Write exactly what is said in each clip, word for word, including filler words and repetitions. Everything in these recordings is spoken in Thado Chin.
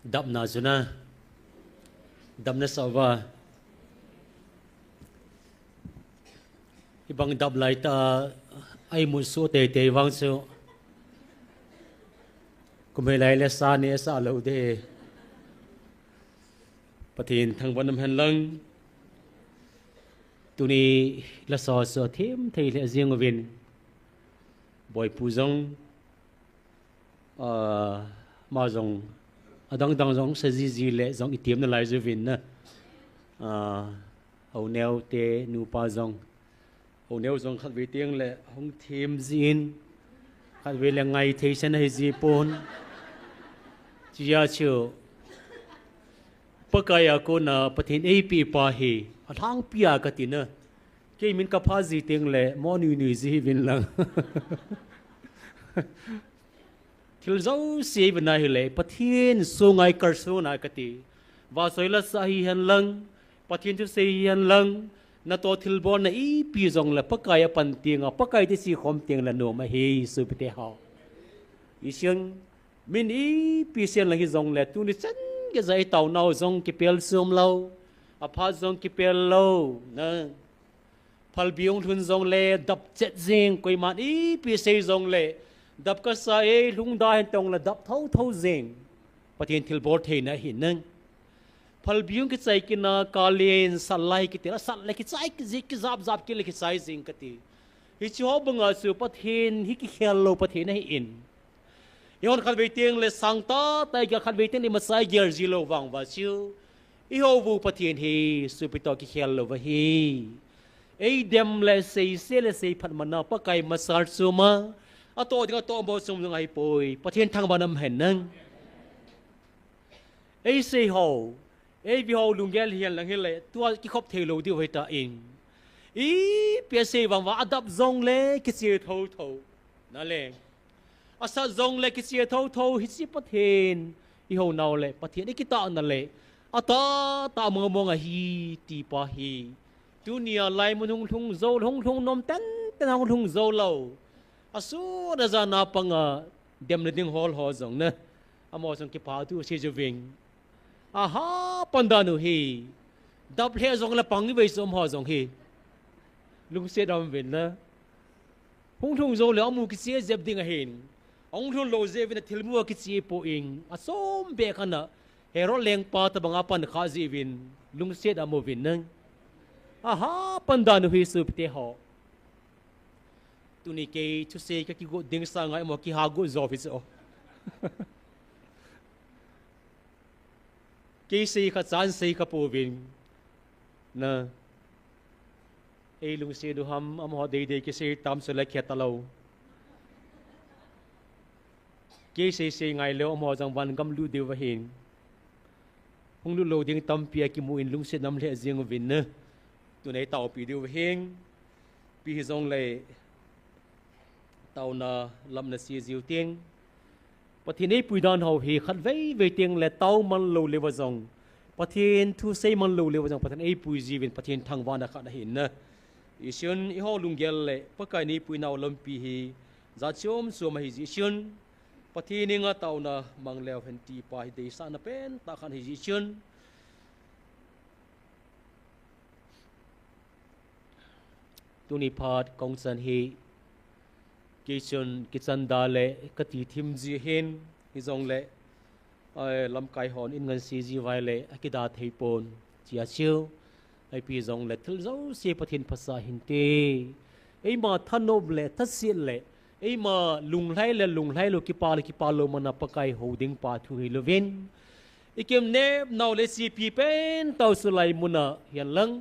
Dapna chu na, dapna sah uva, hibang dap laitah a, a imut soh teitei vang chu, kum hilai le sa neh sah lou ding. Pathen thangvah in umhen lang, tuni la sa chu athem thei lheh jeng uvin, Boipu jong, ah, ama jong, adang dang jong sa jiji le jong item nalai jiuvin na. Ah, Houneo te nupa jong, Houneo jong khatvei teng le hung them jin, khatvei le ngai thei sen ahi ji pon. Chia chu, Pakai a kona Pathen eipeh pa hi alhangpi a kati na. Kei min kapha ji teng le mo nui nui ji hiuvin lang. Thil jouse ivet na hile, Pathen sunga ikalson a kati. Vahchoi la sa hihen lang, Pathen thusei hihen lang, natoh thilbolna ipi jong le Pakai a pan teng a, Pakai thusei khom teng le nom ahi, sopite ho. Isin, min ipi sen lang hijong le, tuni chan geiya itaonau jong kipel som lou, aphat jong kipel lou, na. Phalbi hung lhun jong le dap chet jeng, koiman ipi sei jong le dap kasa e, lhung da hen tong le dap thotho jeng. Pathen thilbol theina ahi nang. Phalbi hung kichai kit na, kalen sat lai kiti la, sat le kichai kiji, kijap jap kit le kichai jeng kati. Hiche ho banga chu Pathen hi kikhel lou Pathen ahin. Eihon khatvei teng le sang tah tah igel, khatvei teng le imacha igel ji lou vang uva chu, ihou u Pathen hi sopite ho kikhel lou ahi. Eidem le seise le seiphat man a Pakai masal chom a, atoh ding atoh mo chom jong ahipoi. Pathen thangvah in umhen lang. Eisei ho, eive ho lunggel hihen lang hile, tua kikhop thei lou diu ahitan. Ipi asei vang uva, adap jong le kiche thotho. Na le, asat jong le kiche thotho, hiche Pathen ihounau le Pathen ikitahna le, atah tah mong mong ahi ti pa hi, tunia laimun hung lhung jou, hung lhung nom tenten hung lhung jou lou, asun ajan a panga dem le ding hol ho jong na, amaho jong kipathu asei jiuvin. Aha, pan dan u hi, dap lheh jong le pang ivei chu amaho jong hi, lungset aum uvin na. Hung lhung jou le amu kiche jep ding ahin, ahung lhun lou jeh uvin athilmu akiche poi, achom beh khat a Herod lengpa tobang a pan kha jeh uvin lungset aum uvin nang. Aha, pan dan u hi sopite ho. Tuni kei thusei kakigot ding sanga imo kiha got jo hi chu. Kei sei kha chan sei kha pouvin. Na, ei lungset u ham, amaho deidei kisei tam chu le khe talou. Kei sei sei ngai leu amaho jong van gam lut diu ahin. Hung lut lou ding tampi akimun lungset aum lheh jeng uvin na. Tun eitaopi diu ahin. Ipi hijong le, taona lam nase jiu teng, Pathen eipui dan ho hi khatvei vei teng le tao man lou leuva jong, Pathen thusei man lou leuva jong, Pathen eipui jiuvin Pathen thangvahna khat ahin na. Isin, eiho lunggel le Pakai in eipui nau lampi hi jat chom chom ahi jeh chun, Pathen henga taona mang leu hen ti pa hi deisahna pentah khat ahi jeh chun, tuni phat kong chan hi, kei chun kichan da le kati thim ji ahin, hijong le, ai, lamkai hon in ngansi ji uva le, akida thei pon, chia chiu. Ipi jong le thil jouse Pathen phasah hinte. Eima thanom le, thasit le, eima lunglhai le, lunglhai lou, kipa le, kipa lou mana Pakai hou ding pa thu hilouvin, ikim nep nau le sipi pentah u chu laimun a hihen lang,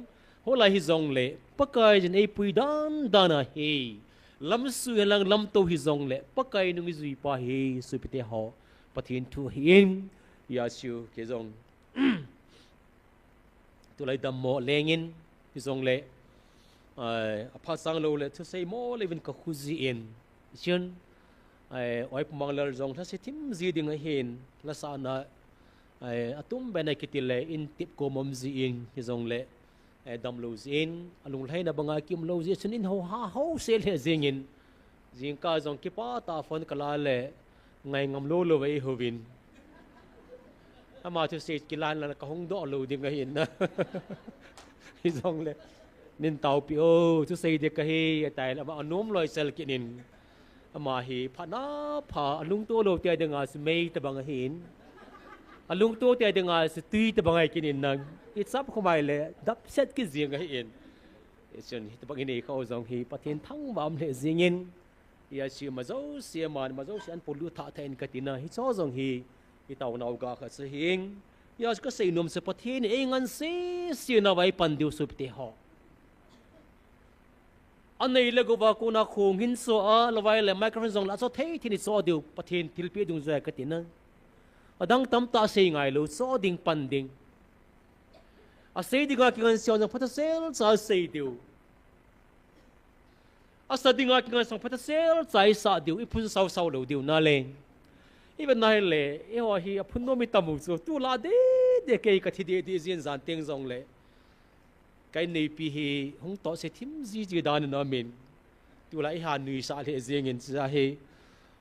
hoilai hijong le, Pakai in eipui dan dan ahi. Lamsuh hihen lang lamtou hijong le, Pakai nung ijui pa hi, sopite ho, Pathen thu ahin, chia chiu kei jong. Tulai dammo lengin, hijong le, ai, aphat sang lou le, thusei mo leuvin kakhu jin. Chun, ai, Oi Pu Manglal jong lhase thim ji ding ahin, lhasahna, ai, atum bena kiti le, in tip kom um jin, hijong le, ai, damlou jin, alunglhaina banga kium lou jeh chun in ho ha ho se lheh jingin, jingkah jong kipah tah a phone kala le, ngai ngam lou lou vei houvin. Ama thusei kilan la kahung doh lou ding ahin na. Hijongle, nin taopi o, thusei ding kahi, atai le, ama anom loi sel kinin. Ama hi, phatna pha, alungto lou tia dinga chu mei tabang ahin. Alungto tia dinga chu tui tabang ahi kinin nang. Ichap khomai le, dapset kijing ahin. Ichun, hitabang inei khau jong hi, Pathen thangvah um lheh jingin. Hiche majouse, aman majouse an polut thah thah in katina, hicho jong hi, itaonau ga kha chu hin. Hiche kasei nom chu Pathen in eingansei sena vai pan diu sopite ho. Anei le gou va kona khong hin so a, lavai le microphone jong la cho thei thei ni cho diu, Pathen thilpeh dungjuia katina. Adang tamtah sei ngailou, cho ding pan ding. Asei dinga kingansei jong phatah sel cha sei diu. Asa dinga kingansei phatah sel cha isah diu, iphun sao sao lou diu nale. Ivet na hile, eiho hi aphun nom itam u chu, tulai deh deh kei kathi deh deh jin jan teng jongle. Ka inneipi hi hung tohse thim jiji dan in amin. Tulai iha nuisah lheh jingin cha hi.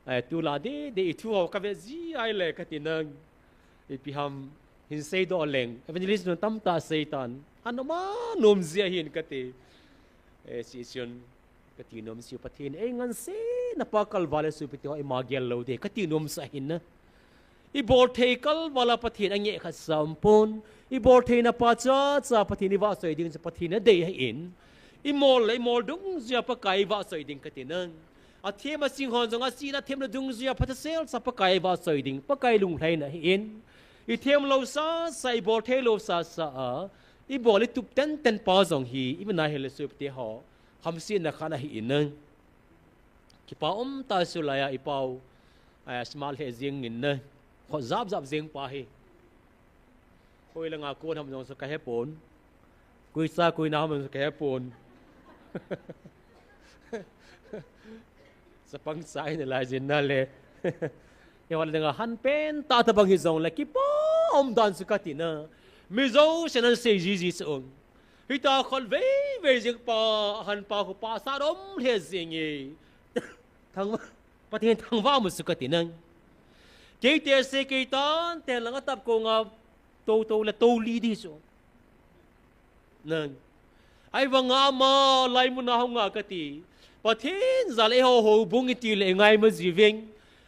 Eh, tulai deh deh ithu ho kavet ji ahile katina. Ipi ham hin seidoh leng. Evangelist nu tamtah seitan. Anom anom ji ahin kati. Eh, hichun kati nom chu Pathen eingansei na pa kalval le sopite ho ima gel lou ding kati nom chu ahin na. Ibol thei kalval a Pathen angeh khat sa um pon. Ibol theina pa cha cha Pathen ivahchoi ding chu Pathen adei ahin. Imol le imol dungjuia Pakai ivahchoi ding katina. Athem asing hon jong asina themna dungjuia phatah sel cha Pakai ivahchoi ding, Pakai lunglhaina ahin. Ithem lou sa sa, ibol thei lou sa sa a, ibol itup ten ten pa jong hi, ivet na hile sopite ho. Hamsetna khat ahin na. Kipa um tah chu laiya ipau. Ai, asmart lheh jingin na. Khojap jap jing pa hi. Hoilanga kon ham jong chu kahe pon. Koi cha koi na ham jong chu kahe pon. Chapang cha in lai jin nale. Eiho dinga han pentah tabang hijongle kipa um dan chu katina. Mi jousen ahin sei jiji chu. Hita khol vei vei jing pa, ahan pa khu pa sa dom lheh jing e. Thang, Pathen thangvah um chu katina. Kei te se kei tan, te langa tap konga, to to le to li di chu. Nang. Ahivanga ama, lai muna hunga kati. Pathen jal eiho houbung iti le ngai ma jiveng.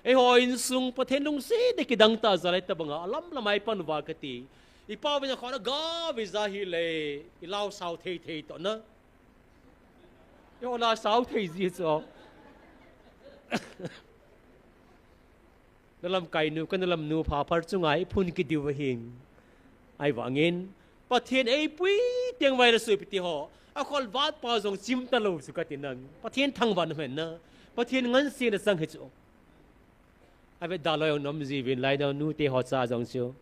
Eiho insung Pathen lungset a kidang tah jal itabanga, alam lam a ipan uva kati. Ipa vin a khona ga vin ja hile, ilau sao thei thei toh na. Eiho la sao thei ji chu. Na lamkai nu, ka na lam nu pha phar chunga iphun kit diu ahin. Ahivangin, Pathen eipui teng vai le sopite ho. Akhol vat pa jong chim talou chu katina. Pathen thangvah na hen na. Pathen ngansena chang hi chu. Avet da lou jong nom jiuvin lai dong nute ho cha jong chu.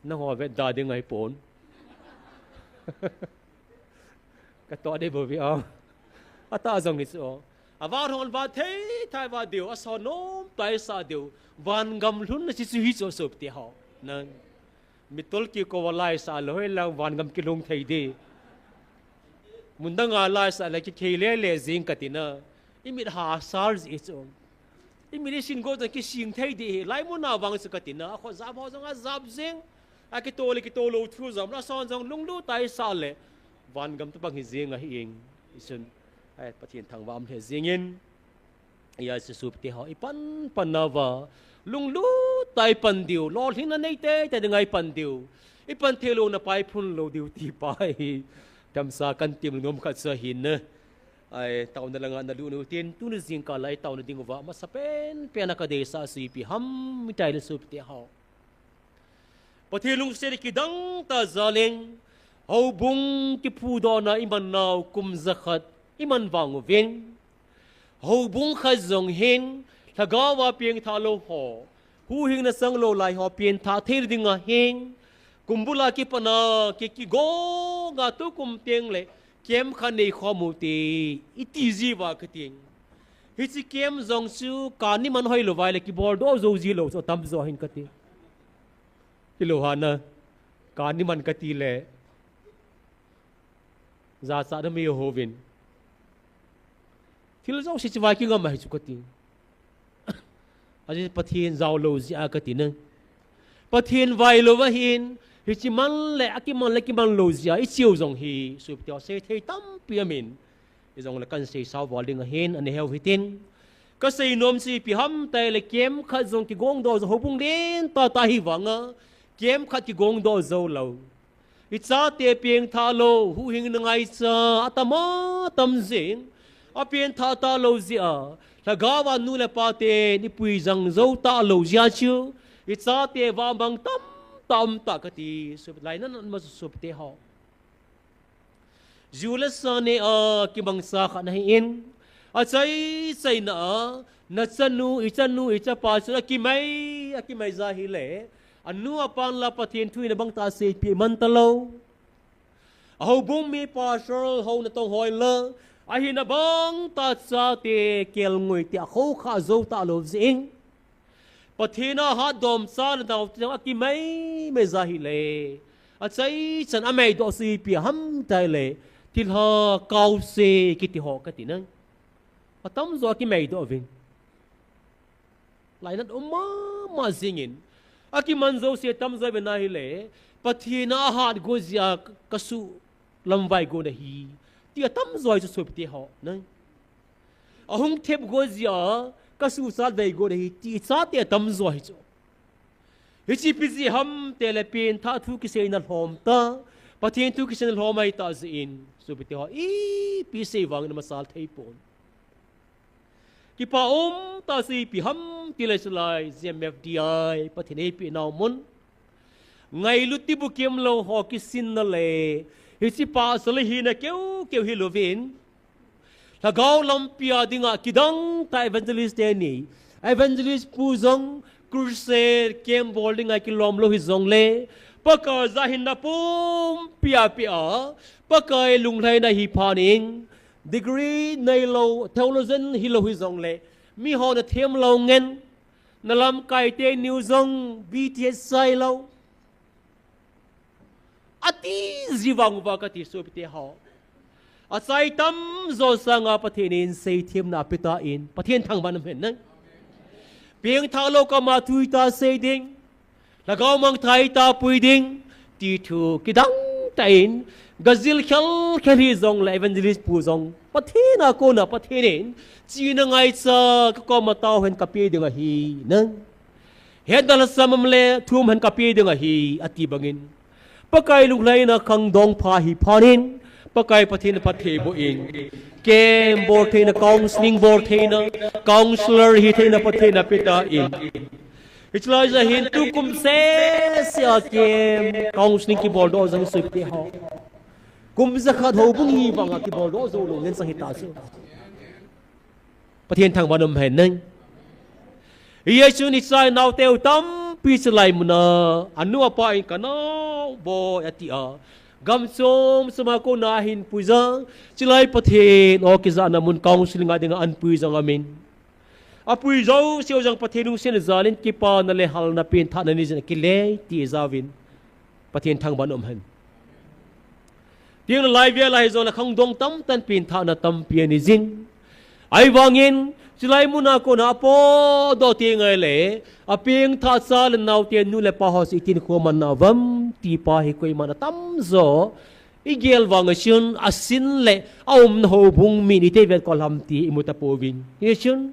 Nangho vet da ding ahi pon. Ka toh ding bou ve a. Atah jong hi chu. Avat hon vat thei thei vat diu, ason nom tah a isah diu. Vangam lhunna chu chu hi chu sopite ho. Nang. Mitol kikou a la isah lou hoilang vangam kilhung thei ding. Mun dang a la isah le kikhei le le jing katina. Imit ha sar ji chu. Imit isin go jong kising thei ding hi. Lai mun a vang chu katina. Akhojap ho jong ajap jing. Akito le kito lou thu jong. Lason jong lunglut tah a isah le. Vangam tabang hi jing ahi ing. Isun. Ai, Pathen thangvah um lheh jingin. Ia, Jesu te ho, ipan pan nauva. Lunglut tah a ipan diu, lolhinna nei teitei dinga ipan diu. Ipan thei louna pa iphun lou diu ti pa hi. Tamsa kan tim nom khat chu ahin na. Ai, taona langa nalut u tin, tuni jingkah lai taona ding uva, masa pen pen a kadeisah chu ipi ham itileh Jesu te ho. Pathen lungset kidang tah jal in, houbung kiphudohna iman nau kum jakhat iman vang uvin. Houbung khat jong hin, lhagao a pengthah lou ho, huhhingna chang lou lai ho pengthah thei ding ahin, kum bul a kipat a, ki, kigong a tukum teng le, camp khat nei khom u hite, iti jiuva kati. Hiche camp jong chu kani man hoi lou vai le kibol doh jou ji lou chu atam jo ahin kati. Hilou ham na, kani man kati le. Jachat na mi houvin. Thil jouse chu vai kingam ahi chu kati. Ajeh Pathen jao lou jeh a kati na. Pathen vailou ahin, hiche man le, akiman le kiman lou jeh a, icheu jong hi, sopite ho, seithei tampi aumin. Hijongle kahin seisao val ding ahin, aneo hitin. Kasei nom chu ipi ham itile camp khat jong kigongdoh jou, houbung lentah tah hi vanga, camp khat kigongdoh jou lou. Ichate pengthah lou, huhhingna ngaicha, atam atam jing. Apengthah talou jeh a, lhagao a nu le paten ipui jang jou talou jeh a chu, ichate vamang tamtah um tah kati, sopite, lainat natna ma sopite ho. Ju le sa neh a kimangcha khat nahin, achaichaina a, nachanu, ichanu, ichapa chun akimai, akimai jeh ahile, anu apan la Pathen thu in abangtah seipeh man talou. Ahoubung mi pastor ho natong ho in la, ahin abangtah chate kelngoi te akhoukhah jou talou jeh in, Pathen a hatdomcha le naote jong akimai mai jeh ahile, achaichan amaidoh chu ipi ham itile, thilha kaose kiti ho kati nai. Atamjo akimaidoh uvin, lainat um mama jingin, akiman jouse atamjo ive ahile, Pathen a ahat go jeh a kasuh lamvai go ahi, ti atamjo ahi chu sopite ho, nai. Ahung thep go jeh a kasuhchat vai go ahi, ti ichate atamjo ahi chu. Hiche ipi jeh ham itile pengthah thu kiseina lhom tah, Pathen thu kiseina lhom ahitah jeh in, sopite ho, ipi sei vangin amasal theipon. Kipa umtah chu ipi ham itile chulai, G M F D I, Pathen eipeh nau mun, ngailut tibukim lou ho kisinna le, hiche pasal hina keukeu hilouvin, lhagao lampia dinga kidangtah evangelist teni, evangelist pu jong crusade camp bol dinga kilom lou hijongle, Pakai jal hinna pumpi apeh a, Pakai lunglhaina hi phatnin, degree neilou, theologian hilou hijongle, mihon athem lou ngen, nalamkaite niu jong B Th chai lou, ati ji vang uva kati sopite ho. Achai tamjo sanga Pathen in seithemna apetan, Pathen thangvah in umhen nai. Pengthah lou kama thu hita sei ding, lhagao mangthah hita pui ding, ti thu kidangtah in, gajil khelkhel hijongle evangelist pu jong, Pathen a kona Pathen in chihna ngaicha kakoma taohen kapeh ding ahi nai. Hetna lhasam um le thum hen kapeh ding ahi, ati bangin, Pakai lunglhaina khangdong pha hi phatnin, Pakai Pathen in phatthei boh in, camp bol theina, counseling bol theina, counsellor hitheina Pathen in apetan, hiche laiya hin tukum sese a camp counseling kiboldoh jong sopite ho, kum jakhat houbung hi vanga kiboldoh jou lou ngen sang hita chu. Pathen thangvah in umhen nai. Hichun icha inaoteu tampi chulai muna, anu apa in kanao boi atia, gam chom choma kona ahin puija, chulai Pathen o kijahna mun counseling a dinga ahin pui jong aumin, apui jouseu jong Pathen lungsetna jalin kipana le halna pengthahna neijin akile ti ijauvin, Pathen thangvah in umhen. Tengle laivel a hijongle khangdong tamtah in pengthahna tampi anei jin, ahivangin chulai muna kona apohdoh teng ahile, apengthah cha le naote nu le pa ho chu itin khomanna uvam ti pa hi koiman atamjo igel vang a chun asin le aumna houbung min iti vetkhol ham ti imu tapouvin, hichun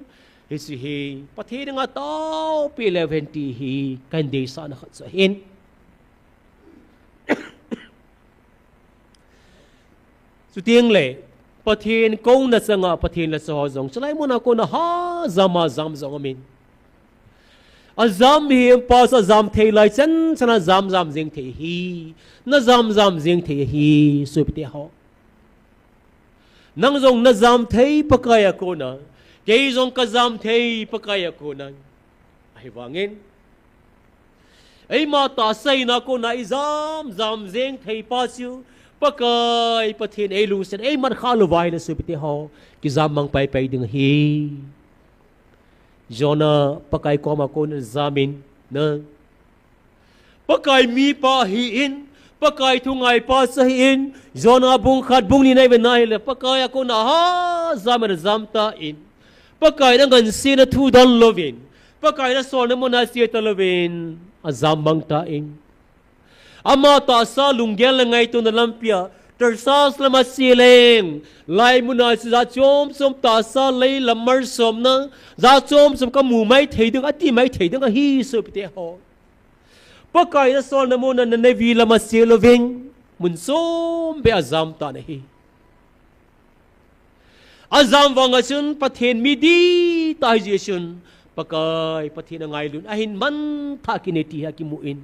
hiche hi Pathen dinga taopeh leuhen ti hi kahin deisahna khat chu ahin. Chutengle Pathen kouna changa Pathen lhacha ho jong chulai muna kona ha jama jam jong aumin, ajam hi pastor jam thei lai chan chana jam jam jeng thei ahi, najam jam jeng thei ahi sopite ho. Nang jong najam thei Pakai a kona, kei jong kajam thei Pakai a kona. Ahivangin eima tahsa hina kona ijam jam jeng thei pa chu Pakai Pathen eilungset eimatkhah louva ahile sopite ho, kijam mang paipai ding ahi. Jonah Pakai koma kona jamin, na Pakai mipa ahin, Pakai thu ngaipa chu ahin, Jonah bung khat bung ni na ivet na ahile Pakai a kona ha jamin ajam tan, Pakai in angansena thu don louvin, Pakai in asolna muna ache talouvin, Ajam mang tan. Ama tahsa lunggel le ngaitona lampia, Tarsas lama cheleng. Laimun a chu jat chom chom tahsa lei lam malsomna, jat chom chom kamu maithei ding, ati maithei ding ahi sopite ho. Pakai in asolna muna Nineveh lama chel uvin, mun chom beh a ajam tan ahi. Ajam vang a chun Pathen mi dihtah ahi jeh chun, Pakai Pathen angailut, ahin manthah kit e ti hi akimun.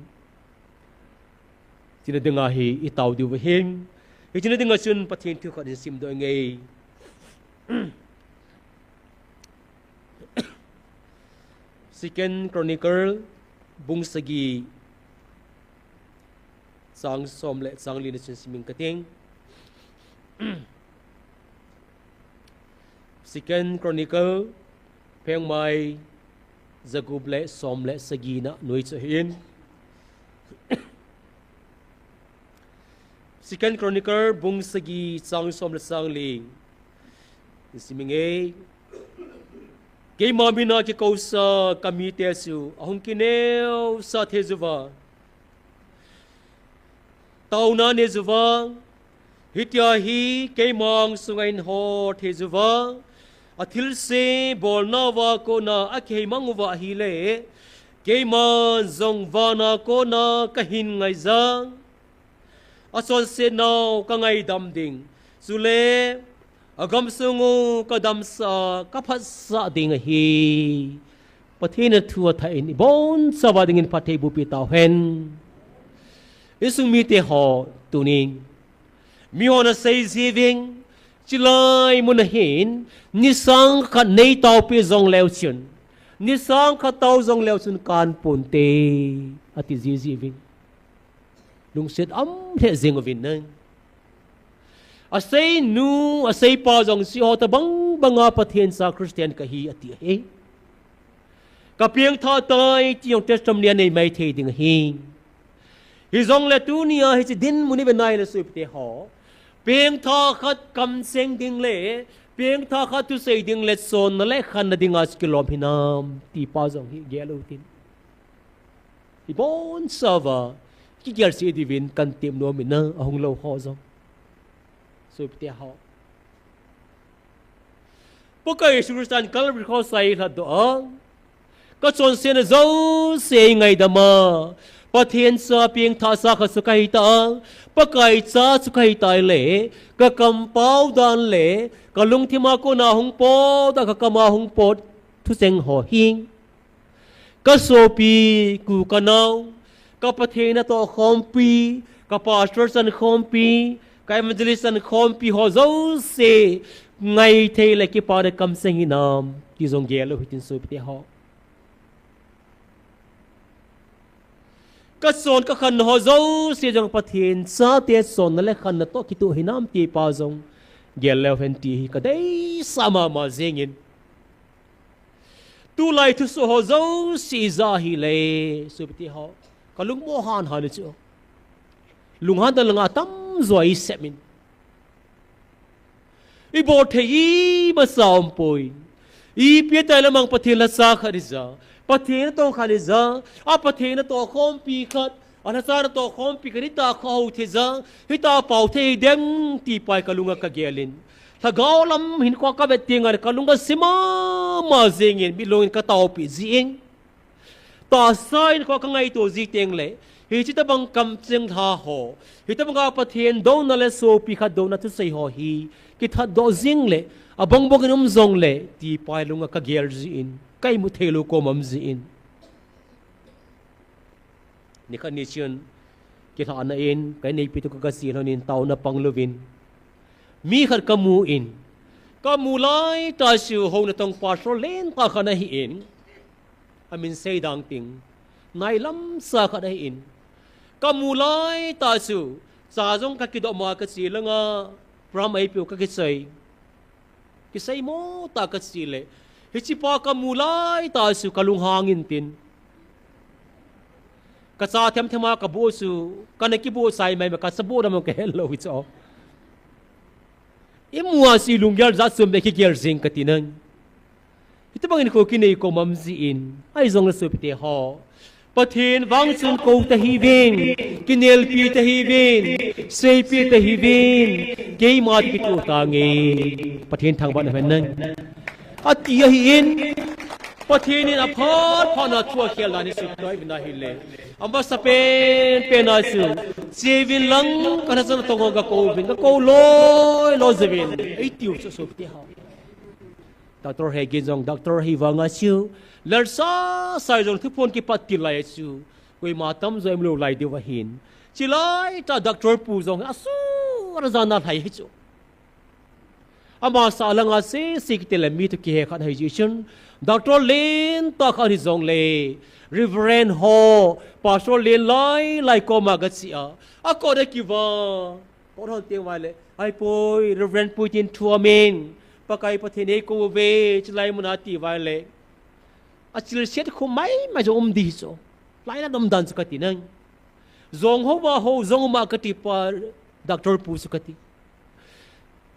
Hiche na dinga hi itao diu ahin. Hiche na dinga chun Pathen thu khat ihin simdoh inge. Second Chronicle, bung sagi, chang som le chang li na chun simin kate. Second Chronicle, phengmai, jagup le som le sagi na noi chu ahin. Second Chronicle, bung sagi, chang som le chang li. Simin kate. Keima mina kikousa kamite chu ahung kineosah thei uva, taona nei uva, hitia hi keima angsunga ahin hot thei uva, athilse bolnauva kona akihei mang uva ahile, keiman jong vana kona kahin ngaija. Achonsetnau kangaidam ding. Chule, agamsung u kadamsah, kaphatsah ding ahi. Pathen in athu athah in, ibonchauva dingin phatthei bohpi tauhen. Insung mite ho, tunin. Mihon asei jiuvin, chulai muna hin, nisang khat nei taopi jongleu chun. Nisang khat tao jongleu chun kanponte, ati jiuvin. Lungset um lheh jeng uvin nang. Aseinu, aseipa jong hiche ho tobang banga Pathen cha Christian kahi ati ahi. Kapengthah tai ti jong testimony anei maithei ding ahi. Hijongle tunia hiche dinmun ive nai le sopite ho. Pengthah khat kamcheng ding le, pengthah khat thusei ding le, chonna le khanna dinga kilom hinam, ti pa jong hi gel utin. Ibonchauva, kigel seh diuvin kahin tem nom in ahung lou ho jong. Sopite ho. Pakai Jesu Christan Calvary Cross a eilhatdoh a, kachonsetna jouse eingaidam a, Pathen cha pengthah sa khat chu kahi ta a, Pakai cha chu kahi ta le, kakampau dan le, kalungthima kona hung pot a kakama hung pot thucheng ho hi. Kasopi, ku kanao, ka Pathen natoh khompi, ka pastor chankhompi, ka evangelist chankhompi ho jouse ngaithei le kipana kamcheng hinam, ti jong gel u hitin sopite ho. Kachon kakhanna ho jouse jong Pathen chate chonna le khanna toh kitoh hinam ti pa jong gel leu hen ti hi kadeisah mama jengin. Tulai thusoh ho jouse ija hile, sopite ho. Kalungmo hanhan chu. Lunghan dan langa tamjo isem in. Ibol thei imacha umpoi. Ipi atai lamang Pathen lhacha khat ija. Pathen natong khat ija. A Pathen natoh khompi khat. Alhacha natoh khompi khat hita kho thei ja, hita pao thei dem ti pa hi kalunga kagelin. Lhagao lam hinkho kavet tenga kalunga sima ma jengin, mitlong in kataopi jin. Tahsa hinkho kangaito ji teng le, hiche tabang kamcheng lha ho, hitabanga Pathen douna le sopi khat douna thusei ho hi, kithatdoh jing le, abongbong in um jongle, ti pa hi lunga kagel jin, kaimu thei lou kom um jin. Nikhat nichun, kilhahna in, ka inneipi toh ka, kache lhonin taona pang louvin. Mi khat kamu in, kamu laitah chu hou natong pastor lentah khat ahin, amin seidang ting, nailamsa khat ahin. Kamu laitah chu, cha jong kakidoh ma kache langa, pram eipeu kakichoi. Kiseimo tah kache le. Hichepa kamu laitah chu kalunghang intin. Kacha themthem a kaboh chu, kana kiboh chai maimai, kacha boh dam kahet lou hichu. Imu a chu ilunggel jat chom beh kigel jing kati nang. Hitobang in kho kinei kom um jin. Ahijongle sopite ho. Pathen vang chun kou tahiuvin, kinelpi tahiuvin, seipi tahiuvin, keima kitoh tange. Pathen thangvah in umhen lang. Ati ahin, Pathen in aphat phat na thu akhel dan hi sut loi vin ahile, amasapen pen a chu, cheuvin lang kana chan tong ho gakou vin, gakou loi loi jouvin, eitiu chu sopi teho. Doctor Hagin jong, Doctor Hagin vang a chu, lal sasa jong thuphon kipat til lai chu, koima tamjo umlou lai diu ahin. Chulai tah Doctor pu jong, asur jan a lhai hi chu. Amasa langa sese kiti le mi thu kihe khat ahi jeh chun, Doctor lentah khat hijongle, Reverend ho, Pastor len lai lai koma gache a, akot a kivah, kot hon teng uva le, ahipoi, Reverend pu tin thu aumin, Pakai Pathen in eikou uve, chulai mun a ati uva le, achilset khu mai mai jong um ding chu. Lainat um dan chu kati nang. Jong ho va ho, jong um a kati pa, Doctor pu chu kati.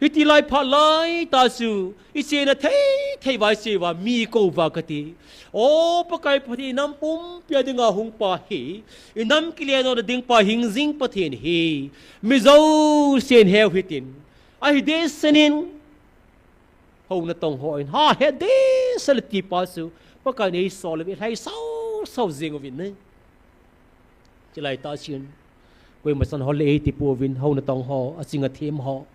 Hiti lai phat lai tah chu, ichena thei thei uva, iche uva, mi kou uva kati. O Pakai Pathen, inam pumpi a dinga hung pa hi, inam kile nona ding pa hingjing Pathen hi, mi jousen heu hitin. Ahi dehset in, houna tong hon, ha, he dehset le ti pa chu, Pakai in eisol uve, lhai sau sau jing uvin ahi. Chulai tah chun, koima chan hol le eiti pouvin, houna tong ho, aching athem ho.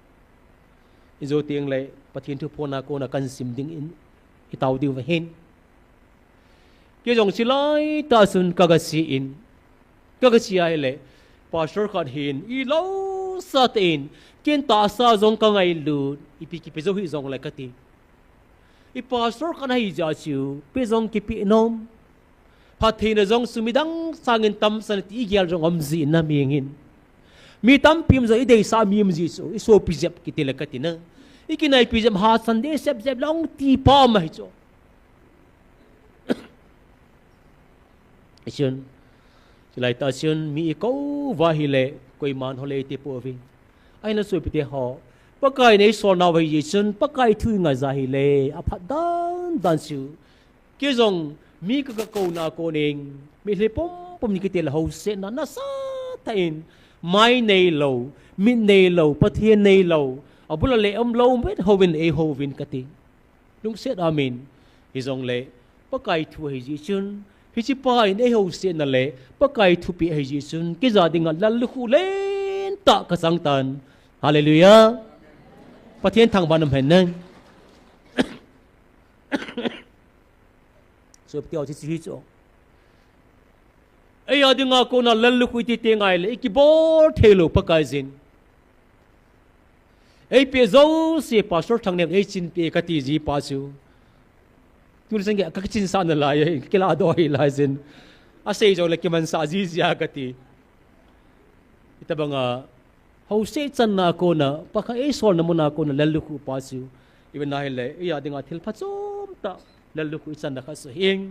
Ijou teng le, Pathen thuphon a kona kahin sim dingin, itao diu ahin. Kei jong chulai tah chun kagache in, kagache ahile, Pastor khat hin, ilou sa tah in, ken tahsa jong kangailut, ipi kipe jou hijongle kati. I Pastor khat nahi jeh chu, pe jong kipe nom. Phattheina jong chu midang sangin tamsan ti igel jong um jeh in, mi tampi um jong ideisah mi um jeh chu, isopi jep kiti le kati na. Ikinaipi jep hahsat deh jep jep lang ti pa um ahi chu. Chun, chulai tah chun mi ikou uva ahile, koiman hol le eiti pouve. Ahinla sopi teho, Pakai in eisol nau ahi jeh chun, Pakai thu ingai ja hile, aphat dan dan chu. Kei jong mi ka, kakouna a konin, mitlhi pumpum ni kiti le housetna nasatah in, mai neilou, mit neilou, Pathen neilou, abul a le umlou, vet houvin eihouvin kati. Lungset amen. Hijongle, Pakai thu ahi jeh chun, hiche pa in eihousetna le, Pakai thupeh ahi jeh chun, kei ja dinga lallukhuh lentah kachang tan. Hallelujah. Pathen thangvah in umhen lang. Sopi teho, hiche chu hi chu. Eia dinga kona lallukhuh iti teng ahile, ikibol theilou Pakaiyin. Eipeh jouse Pastor Thangnem in eichinpeh e kati ji pa chu. Tuni chan geiya kakichinsah nalai, kiladoh hilai jin. Asei jongle kimansah jiji a kati. Hitobanga, houset channa a kona, Pakai eisolna muna kona lallukhuh pa chu. Ivet na hile, eia dinga thil phachom tah, lallukhuh ichanna khat chu ahi.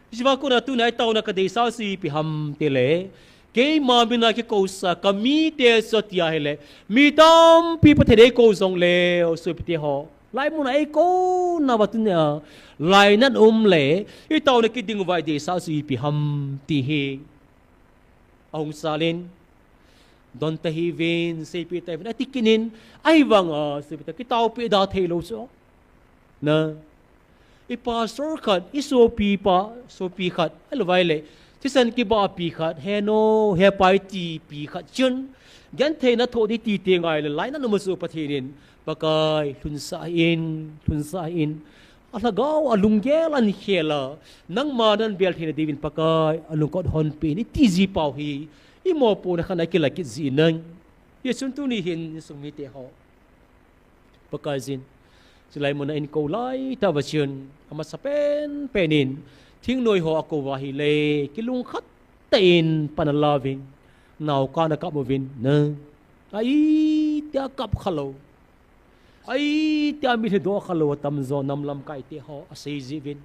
Hiche a kona tuni a itaona kadeisah chu ipi ham itile, keima mina kikousa, kamite chu tia ahile, mi tampi Pathen in eikou jongleu, sopi teho. Hilai muna eikou nauva tunia, lainat um le, itaona kiding uva ideisah chu ipi ham ti hi. Ahung sal in, don tahiuvin, seipeh tahiuvin, ati kit in, ahivanga, sopi teho, kitaopeh da theilou chu. Na, i pastor khat, i sopi pa, sopi khat, ahilouvai le, thisan kibahpi khat, he nu, he pa iti pi khat chun, gentheina thoh ding iti teng ahile, lainat um a chu Pathen in, Pakai, lhunsah in, lhunsah in, alhagao, alunggel ahin khel a, nangma nahin bel theina diuvin Pakai, alungkot hon peh in, iti ji pau hi, i mopohna khat a kila kit ji nai. Hichun tuni hin, insung mite ho. Pakaiyin, chulai muna eikou lai tauva chun, amasapen pen in, thingnoi ho akou uva ahile, kilungkhat tah in pan alauvin, naoka ana kap uvin, na. Ahi tia kap khalou. Ahi tia mitlhi doh khalou atamjo nam lamkai teho asei jiuvin.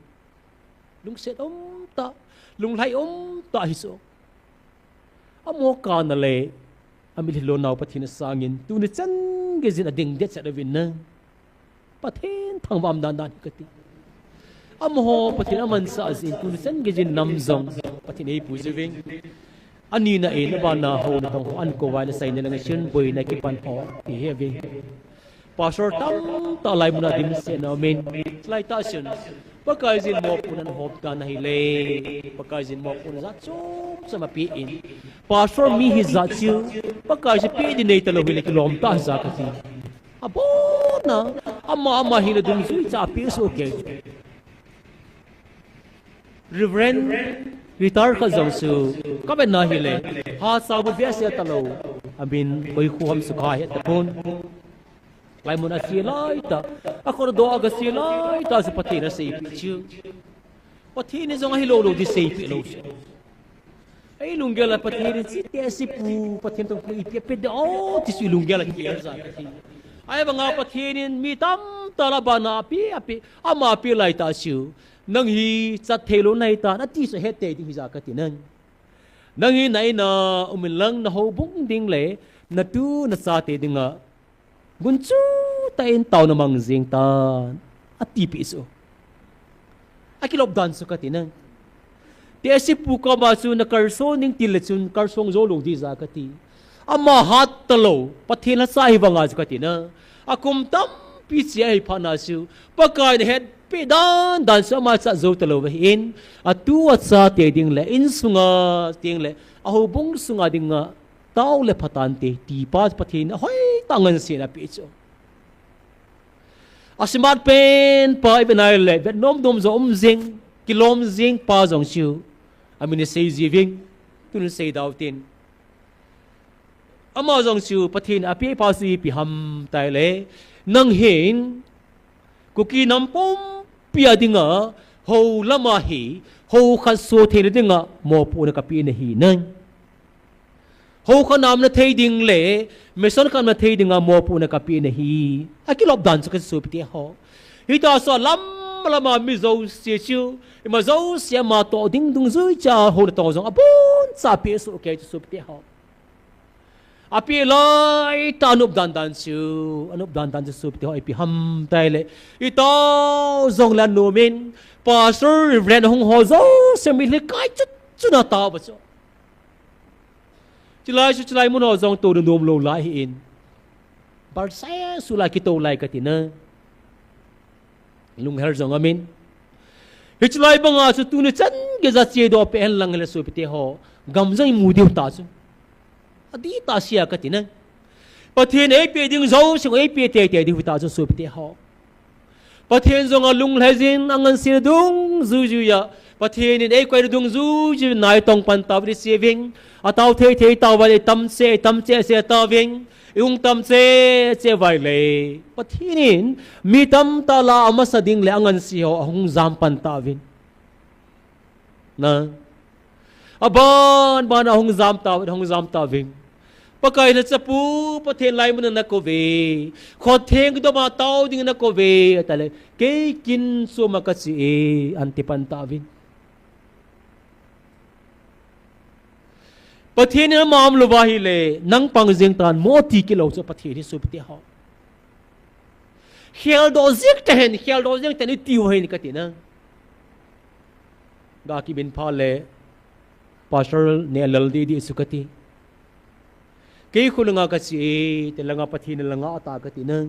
Lungset um tah, lunglhai um tah hi chu. Amo kana le, amitlhi lonau Pathen asangin, tuni chan geiyin ading det chet uvin na. Pathen thangvah um dan dan hi kati. Amaho Pathen amanchah jeh in tuni chan gei jin nam jong Pathen eipui jiuvin. Anina in abana houna tong ho ankou vai le saina le ngaisih boina kipan ho ti hi ahi. Pastor tamtah laimun a dimset na umin. Chulai tah chun Pakaiyin mopohna hop tan ahile, Pakaiyin mopohna jat chom chom apen. Pastor mi hijat chu Pakai chu pe ding nei talou hile kilom tah jeh a kati. Abonna, ama ama hina dungjui cha pe soh kei. Reverend retire khat jong chu kavetna hile, ha chaubu vea sia talou, amin koi kho ham chu kahe tapon. Laimun a sia laitah, akhut a doh a sia laitah chu Pathen aseipeh chu. Pathen in jong ahilou lou ding seipeh lou chu. Eilunggel a Pathen in chite ase pu, Pathen tong pu ipi ape ding o ti chu ilunggel a kigel jeh a kati. Ahivanga Pathen in mi tamtah lah a bana ape, ape, ama ape laitah chu. Nang hi chat theilou nahitan, ati chu ahet tei ding hijeh a kati nang. Nang hi na in a um inlang na houbung ding le, na tu na chate dinga gunchu tah in taona mang jing tan, atipeh chu. Akilop dan chu kati nang. Tehse pu koma chu na kalson ding tile chun kalson jou lou ding jeh a kati. Ama hat talou, Pathen lhacha hivanga chu kati na. Akum tampi chea ahi phat na chu, Pakai in ahetpeh dan dan chu ama chat jou talou ahin, atu achate ding le, insunga ding le, ahoubung sunga dinga tao le phatante, ti pa Pathen in ahoitah a ngansena apeh chu. Asmart pen pa ivet nai le, vet nom nom jong um jing, kilom jing pa jong chu, amin isei jiuvin, tun sei dau tin. Ama jong chu Pathen in apeh pa chu ipi ham tile, nang hin Kuki nam pumpia dinga, hou lama hi, hou khat so theina dinga mopohna kapeh nahi nang. Hou khat nam na thei ding le, mission khat na thei dinga mopohna kapeh nahi. Akilop dan chu kasopite ho. Hitia chu alam lama mi jouse chu, ima jouse ama toh ding dungjui cha houna tong jong aboncha apeh soh kei chu sopite ho. Apeh laitah a anop dan dan chu, anop dan dan chu sopite ho ipi ham tile, itao jong le anom in, Pastor, Reverend hung ho jouse mitlhi kai chu chu na tao ba chu. Chulai chu chulai mun ho jong touna nom lou lai ahin. Bar sai su la kitou lai kati na. Lunghel jong amin. Hiche lai banga chu tuni chan geiya chedoh peh hen lang hile sopite ho, gam jong imu diu ta chu. Adih tah sea kati nang. Pathen eipeh ding jouse eipeh teitei diu ta chu sopite ho. Pathen jong alunglhai jin, angansena dungjuijuiya, Pathen in eikoi dungjuijui naitong pan tauvin, iti seuvin, atao thei thei tauvin, itam cheh, itam cheh cheh tauvin, ihung tam cheh cheh uva ahile, Pathen in mi tamtah lah a amasa ding le angansei ho ahung jam pan tauvin. Na. Aban ban a ahung jam tauvin, ahung jam tauvin. Pakai in achapu, Pathen laimun a nakouve. Khut theng kidom a tao ding nakouve. Atile, kei kin chom a kache e, ati pan tauvin. Pathen in ama umlou va ahile, nang pang jeng tan mo ti kit lou chu Pathen hi sopite ho. Kheldoh jeng tahen, kheldoh jeng tahen itiu ahin kati na. Ga kibin phat le, Pastor neh lal didi chu kati. Kei khulanga kache e, ti langa Pathen in langa ata kati na.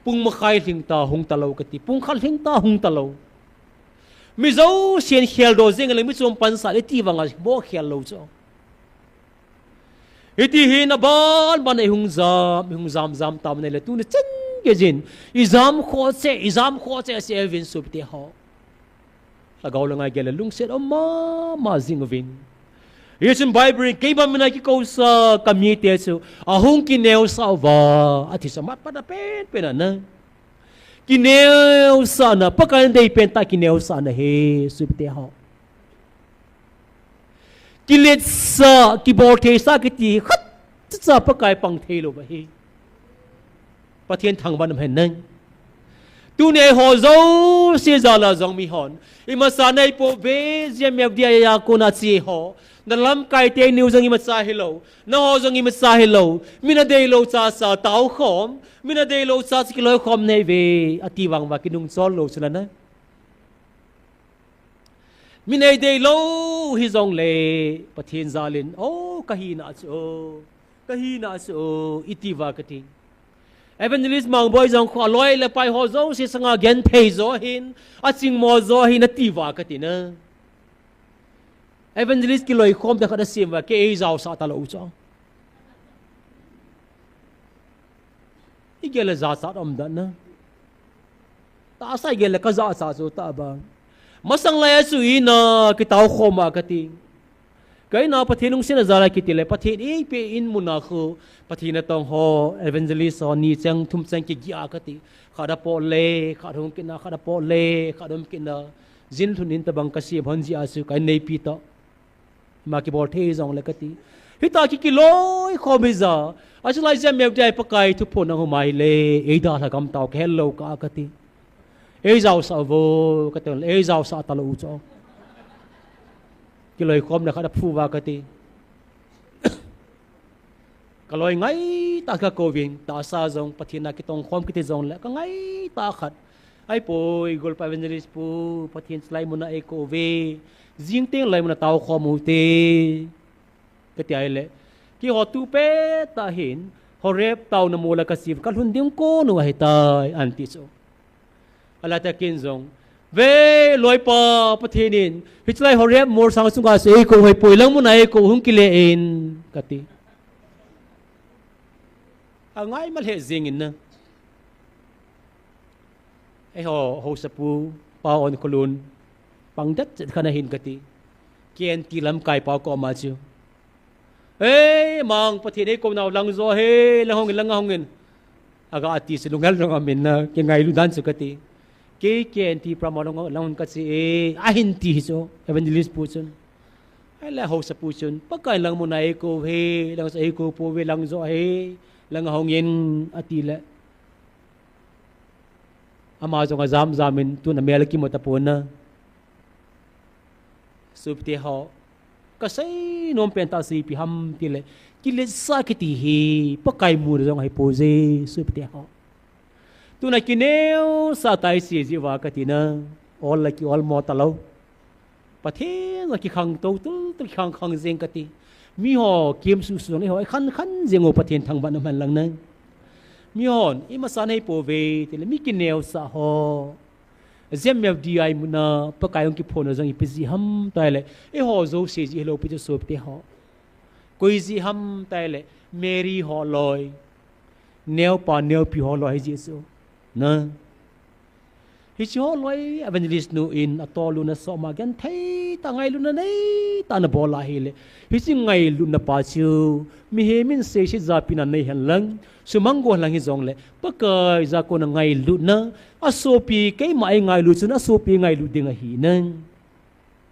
Pung makhai lhing ta hung talou kati, pung khat lhing ta hung talou. Mi jousen kheldoh jeng le mi chom pansah le ti vanga mo khel lou chu. Hiti hin aban ban a ihung jam, ihung jam jam tam nai le tuni chan gei jin. Ijam khoh cheh, ijam khoh cheh cheh uvin sopite ho. Lhagao le ngai gel le lungset um mama jing uvin. Hichun Bible in keima mina kikousa kamite chu ahung kineosah uva, ati chu amat pat a penpen a na. Kineosahna, Pakai in adei pen tah kineosahna ahi, sopite ho. Kiletsah, kiboltheisah kiti khat cha Pakai pang theilou ahi. Pathen thangvah in umhen nang. Tuni eiho jouse jal a jong mihon, imacha neipouve jeh a mevdia a kona che ho, na lamkaite niu jong imacha hilou, nangho jong imacha hilou, min adeilou cha cha taokhom, min adeilou cha cha kiloikhom neive, ati vang uva kinungchol lou chu la na. Min eidei lou hijongle Pathen jalin, o, kahina chu, o, kahina chu, o, iti uva kati. Evangelist Mangboi jong khu aloi le apai ho jouse sanga genthei jo hin, achingmo jo hin ati uva kati na. Evangelist kiloikhom tah khat asem uva, kei eijaosah talou u chu. Igel le jachat um dan na. Tahsa igel le kajachat chu tah bang. Masang lai a chu ina kitaokhom a kati. Kaina Pathen lungsetna jal a kiti le Pathen eipeh in mun a khu Pathen natong ho, evangelist ho, ni cheng thum cheng kigeh a kati. Khat apot le, khat hung kit na, khat apot le, khat hung kit na. Jin lhun in tabang kasem hon jeh a chu ka inneipi toh. Ima kibol thei jongle kati. Hitia ki kiloikhom ija. Achulai jia meu dia Pakai thuphon ahung um a ahile, eidalha gam tao kahet lou kah a kati. Eijaosah uvo, kati le, eijaosah talou u chu. Kiloikhomna khat aphu uva kati. Kaloi ngaitah kakouvin, tahsa jong, Pathen a kitongkhom kiti jongle, kangaitah khat. Ahipoi, golpa evangelist pu, Pathen chulai mun a eikouve. Jing teng lai mun a taokhom u hite. Kati ahile. Keiho tu pettah hin, Horeb taona mol a kache uva, kalhun ding kon u ahitai, anti chu. Ahile ken jong, ve loipa Pathen in, hiche lai Horeb molsang chunga chu eikou hih poi, lang mun a eikou hung kile in, kati. Angaimo lheh jeng in na. Eiho, haosapu, Pa Onkholun, pang det chet khat ahin kati. K N T lamkaipa koma chu. Ei, Mang, Pathen eikou nau lang jo ahi, lang hung in, lang hung in. Aga ati chu lunghel jong aumin na, kingailu dan chu kati. Kei K N T program lang, lang hung kache e, ahin ti hi chu, evangelist pu chun. Ahile haosapu chun, Pakai in lang mun a eikou uve, lang eikou pouve, lang jo ahi, lang hung in, ati le. Ama jong ajam jam in, tun amel akimu tapon na. Sopite ho, kasei nom pen tah seipi ham tile, kiletsah kiti hi, Pakai muna jong ahipoi je, sopite ho. Tuna kineosah tah isei jeh uva kati na, ol la ki olmo talou. Pathen a kikhang tou tou, tou kikhang khang jeng kati. Miho, kim susu jong eiho, ikhan khan jeng u Pathen thangvahna man lang na. Mihon, imasan ahipouve, tile, mi kineosah ho. Jia meu dia imun a, Pakai hung kiphon u jong ipi jeh ham tile, eiho jouse jeh hilou pi chu sopite ho. Koi jeh ham tile, Mary holoi. Neopa, neopi holoi ahi jeh chu. Na. Hiche holoi evangelist nu in atoluna soma genthei tah ngailutna nei tah ana bol ahile. Hiche ngailutna pa chu. Mihem in seiset japi na nei hen lang. Sumang go hen lang hijongle. Pakai ja kona ngailutna. Asopi keima eingailut chun asopi ngailut ding ahi nai.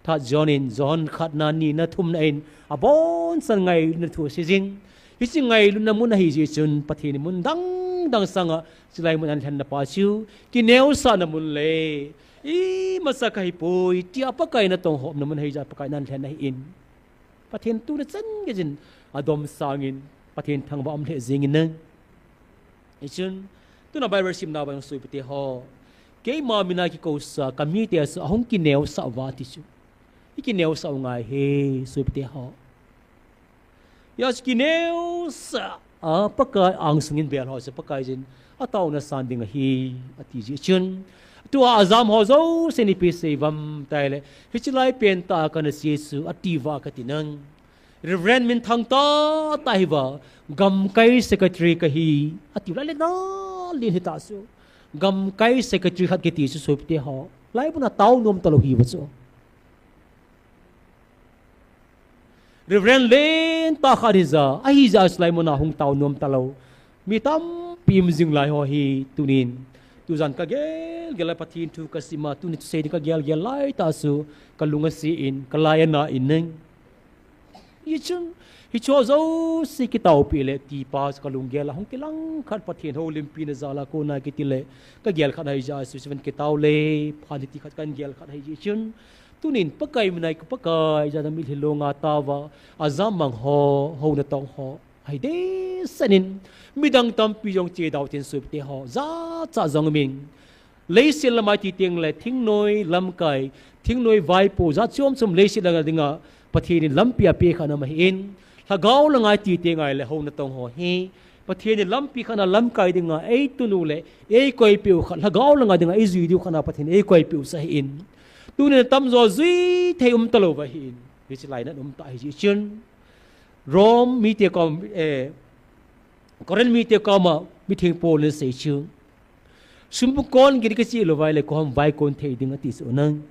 That John in, John khatna, nina, thumna in, aboncha'n ngailutna thu asei jing. Hiche ngailutna mun ahi jeh chun, Pathen in mun dang dang sanga, chulai mun a ana lhenna pa chu, kineosahna mun le, imacha kahipoi, tia Pakai natong hopna mun ahi jeh a Pakai in ana lhen ahi in. Pathen tuna chan gei jin, adom sangin, Pathen thangvah um lheh jeng in nai. Hichun, tuna Bible simna uva jong sopite ho. Keima mina kikousa, kamite chu ahung kineosah uva ti chu. Ikineosah u ngai ahi, sopite ho. Hijeh chun kineosah, a, Pakai angsung in bel ho chu Pakai jin, ataona san ding ahi, ati jeh chun. Tua ajam ho jousen ipi sei uvam tile, hiche lai pen tah a kana che chu, ati uva kati nai. Reverend minthang tah tah hiuva, gamkai secretary kahi, ati uva, lai le nalin hita chu. Gamkai secretary khat kiti chu sopite ho. Lai mun a tao nom talou hiuva chu. Reverend lentah khat hijeh, ahijeh a chu lai mun a hung tao nom talou. Mi tampi um jing lai ho hi tunin. Tujan kagel gel a Pathen thu kasim a, tuni thusei ding kagel gel lai tah chu kalung ase in, kalai ana in nai. Hichun, hiche jouse kitaopi le tipa chu kalunggel a hung kilang khat Pathen houlimpina jal a kona kiti le, kagel khat ahijeh a chu, chu ven kitao le, phan hiti khat kagel khat ahi jeh chun. Tunin Pakai mina ka Pakai, jana mitlhi longa taova, ajam mang ho, hou natong ho. Ahi dehset in, midang tampi jong che dau tin sopite ho, jachat jong umin. Leiset lama iti teng le, thingnoi, lamkai, Thingnoi vaipo jat chom chom leiset langa dinga Pathen in lampi apeh kha na ahi in. Lhagao langa iti teng le houna tong ho hi Pathen in lampi khat na lamkai dinga eitun u le eikoipeh u khat, lhagao langa dinga eijui diu khat na Pathen in eikoipeh u sah ahi in. Tunin atamjo jui thei um talou va ahi in. Hiche lainat um tah ahi jeh chun Rome mite kom, eh, Corinth mite koma mitheng Paul in asei chu, sumkon gin kicheh lou vai le koi ham vaikon thei ding ati chu nang.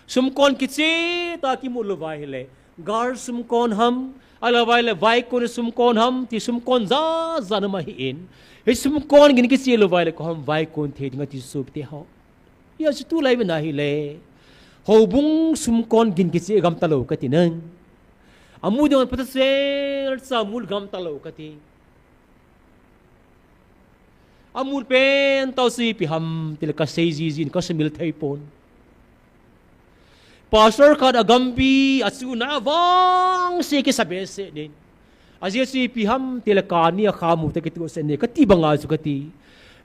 Sumkon kicheh tah kimu lou vai le, gal sumkon ham, ahilou vai le vaikon sumkon ham, ti sumkon jat jat na um ahi in. Hiche sumkon gin kicheh lou vai le koi ham vaikon thei ding ati chu sopite ho. Hijeh chun tulai vena hile, houbung sumkon gin kicheh gam talou kati nang. Amu ding phatah sel cha mu gam talou kati. Amu pen tah chu ipi ham tile kasei jiji in kasumil thei pon. Pastor khat a gampi a chuna vangse kisa behseh in. Ajeh chu ipi ham tile kani a khamu te kitoh seh in kati banga chu kati.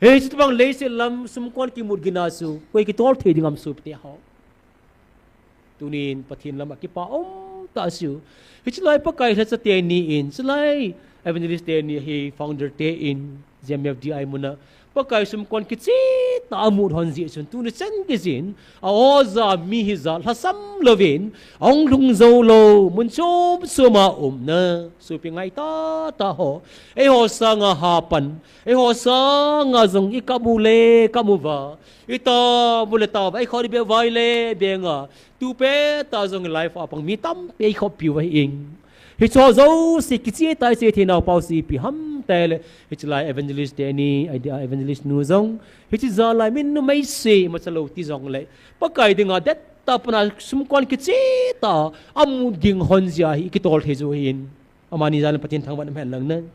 Hiche tobang leiset lam sumkon kimu gin a chu koi kitol thei ding ham sopite ho. Tunin Pathen lam a kipa um tah chu. Hiche lai Pakai lhacha teni in, hiche lai evangelist teni hi founder te in, Z M F D I muna Pakai sumkon kicheh tah amu hon jeh chun tuni chan gei jin, a oja mi hijat lhasam louvin, ahung lhung jou lou, mun chom chom a umna, sopi ngai tah tah ho, eiho sanga hapan, eiho sanga jong ikap u le kap uva, itao u le tao uva, eikhol ibe vai le benga, tupet a jong live a pang mi tampi eikhol piu ahi in. Hicheho jouse kicheh tah a icheh thei nau pa chu ipi ham tile, hiche lai evangelist teni, idea evangelist nu jong, hiche jat lai min numei se, imacha lou ti jongle, Pakai dinga det tah a pat a sumkon kicheh tah amu ging hon jeh a hi ikitol thei jou ahi in. Amani jal in Pathen thangvah in um hen lang nang.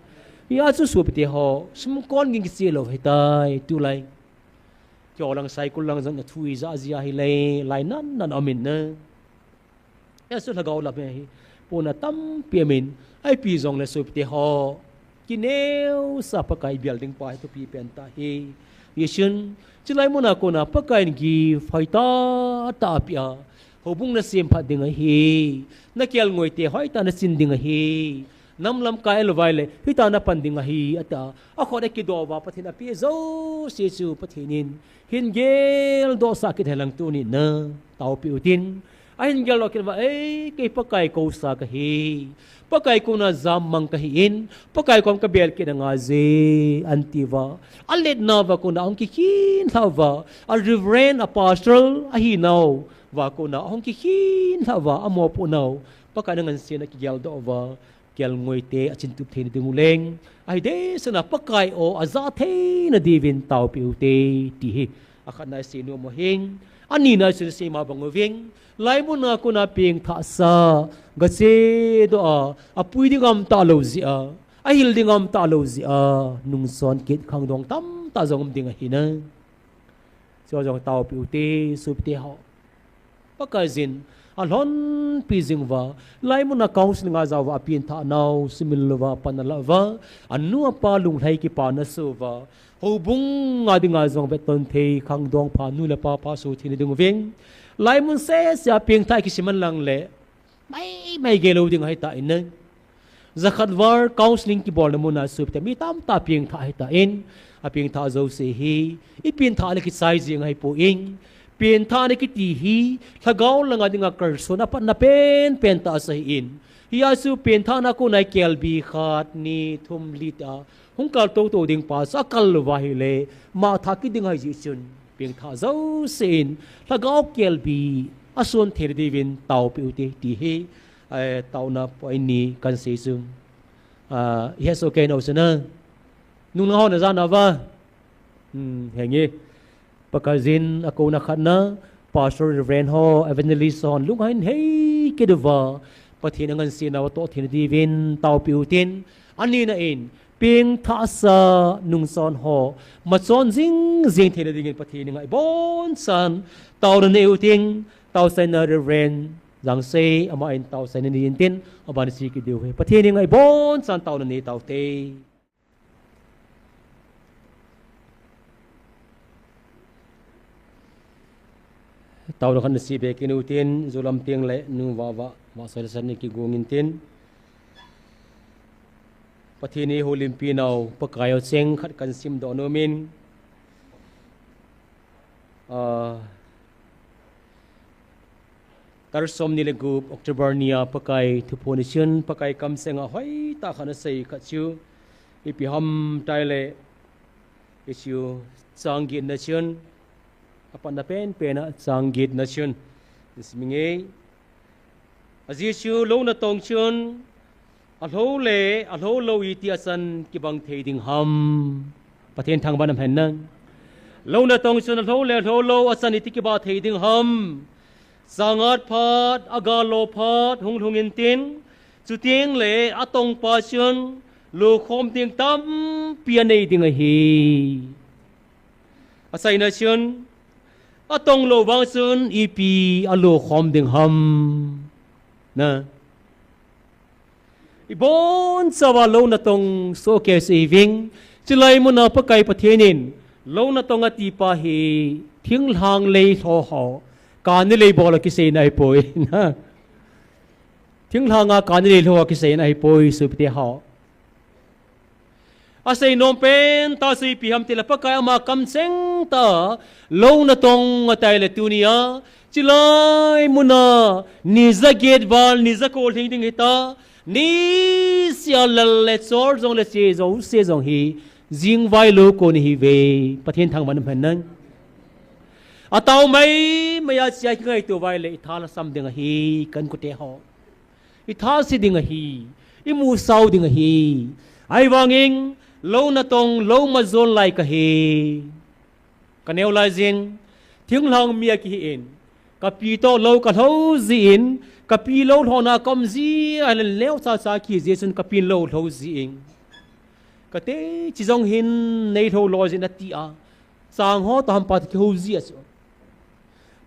Hijeh chun sopite ho, sumkon ging kicheh lou ahitai, tulai. Keiho lang Saikul lang jong athu ija jia hile, lainat nat a um in na. Hijeh chun lhagao lam hi, pona tampi um in, ipi jongle sopite ho, kineosah Pakai bel ding pa hi thupi pen tah ahi. Hijeh chun, hiche lai muna kona Pakai in gift hoitah tah apeh a, houbung nasem phat ding ahi, nakelngoi te hoitah a nachin ding ahi, nam lamkai lou vai le, hitia napan ding ahi, ati a, akhut a kido uva, Pathen in apeh jouse chu, Pathen in hin geldoh sah kit hen lang tunin na, taopeh utin. Ahin geldoh kit uva, ei, kei Pakai kousa kahi. Pakai kona jammang kahi in, Pakai kom kabel kit nanga je, ahin ti uva. Alet nauva kona ahung kikhin lhah uva, a reverend, a pastor ahi nauva kona ahung kikhin lhah uva, amopoh nau Pakai in angansena kigeldoh uva, kelngoi te achin tup theina diu leng, ahi deisah a Pakai o aja theina diuvin taopeh ute, ti hi akhatna isei nom u ahin. Anina isun isei ma bang uvin, lai muna kona pengthahsa, gachedoh a, apui ding aum talou jeh a, ahil ding aum talou jeh a, nungchon kit khangdong tamtah jong um ding ahi na. Chuho jong taopeh ute, sopite ho. Pakaiyin alhonpi jing uva, lai muna counselling a ajao uva, apengthah nau sumil louva, pan alah uva, anu apa lunglhai kipana asoh uva, houbung a dinga jong vetton thei khangdong pha nu le pa pha asoh theina diuvin, lai mun sese a pengthah kisim hen lang le, mai, mai gel lou ding ahitai na. Jakhat val counselling kibolna muna sopite mi tamtah pengthah ahitan, apengthah jouse hi ipengthah le kichai jeng ahipoi. Pengthahna kiti hi lhagao langa dinga kalson apatna penpen tah ahi in. Hijeh chun pengthahna kona ikelbi khat, ni, thum, li tia hung kal toto ding pa chu akal louva ahile, mangthah kit ding ahi jeh chun, pengthah jousen lhagao kelbi ason theina diuvin taopeh ute, ti hi, eh, taona point ni kahin sei chu. Ah, ihet soh kei nau chu na. Nung nahon aja nauva. Hmm, henge. Pakaiyin akouna khatna, Pastor, Reverend ho, Evangelist hon lunghang hei kit uva, Pathen angansena atoh theina diuvin taopeh utin, anina in, pengthahsa nungchon ho machon jingjing theina dingin Pathen henga ibonchauvin taona nei utin, taochaina Reverend Jangsei, aman taochaina nei intin, aban isi kit diu ahi. Pathen henga ibonchauvin taona nei taute. Taona khat nasih be kit utin, julam teng le nu Vava, Vahsoilasan ni kigong intin. Pathen in eiho limpi nau, Pakai a cheng khat kahin simdoh nomin. Ah, Tarik som ni le gup October nia Pakai thuphon ni chun, Pakai kamseng a hoitah khat nasei khat chu, ipi ham itile, hichu chang get na chun, apatna penpen a chang get na chun, sim inge. Ajeh chu lou natong chun, alhou le alhou lou iti achan kibang thei ding ham. Pathen thangvah in umhen lang. Lou natong chun alhou le alhou lou achan iti kibang thei ding ham. Chang at phat, aga lo phat, hung lhung intin. Chuteng le atong pa chun, lo khom ding tampi anei ding ahi. Achaina chun, atong lou vang chun, ipi alo khom ding ham. Na. Ibonchauva lou natong sohkei chu ihiuvin, chulai muna Pakai Pathen in, lou natong ati pa hi, thinglhang lei lho ho, kani lei bol a kiseina ahipoi. Na. Thinglhang a kani lei lho a kiseina ahipoi, sopite ho. Asei nom pen tah chu ipi ham itile Pakai ama kamcheng tah a, lou natong atile tunia, chulai muna, ni ja get val, ni ja ko lhing ding hita, niseh a lal le chol jong le che jouse jong hi, jingvai lou kon ihiuve, Pathen thangvah in umhen lang. Atao maimai a chia kingaito uva ahile, itha lasam ding ahi, ka inkote ho. Itha se ding ahi, imusao ding ahi. Ahivangin, lou natong, lou majon lai kahi. Kaneo lai jin, thinglhang mi akihin. Kapi toh lou kalhou jin, kapi lou lhona kaum ji, ahile neocha cha kihi jeh chun kapin lou lhou jin. Kate, hiche jong hin neilhou lou jin ati a. Chang ho toh hampa toh kihou ji a chu.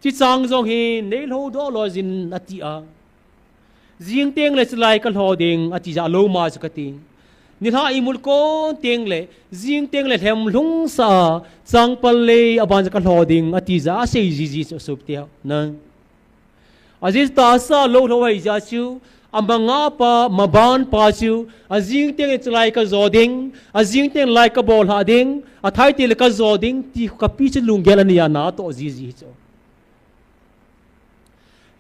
Hiche chang jong hi neilhou doh lou jin ati a. Jing teng le chulai kalho ding ati jeh a lou ma chu kati. Nilhah imut kon teng le, jing teng le lhem lhung sah a, changpal lei aban jeh kalho ding ati jeh a asei jiji chu sopite ho. Na. Ajeh chu tahsa lou lhou ahi jeh a chu, amanga pa, maban pa chu, ajing teng le chulai kajo ding, ajing teng le lai kabol lhah ding, athai teng le kajo ding, ti kapi chu lunggel anei a natoh jiji chu.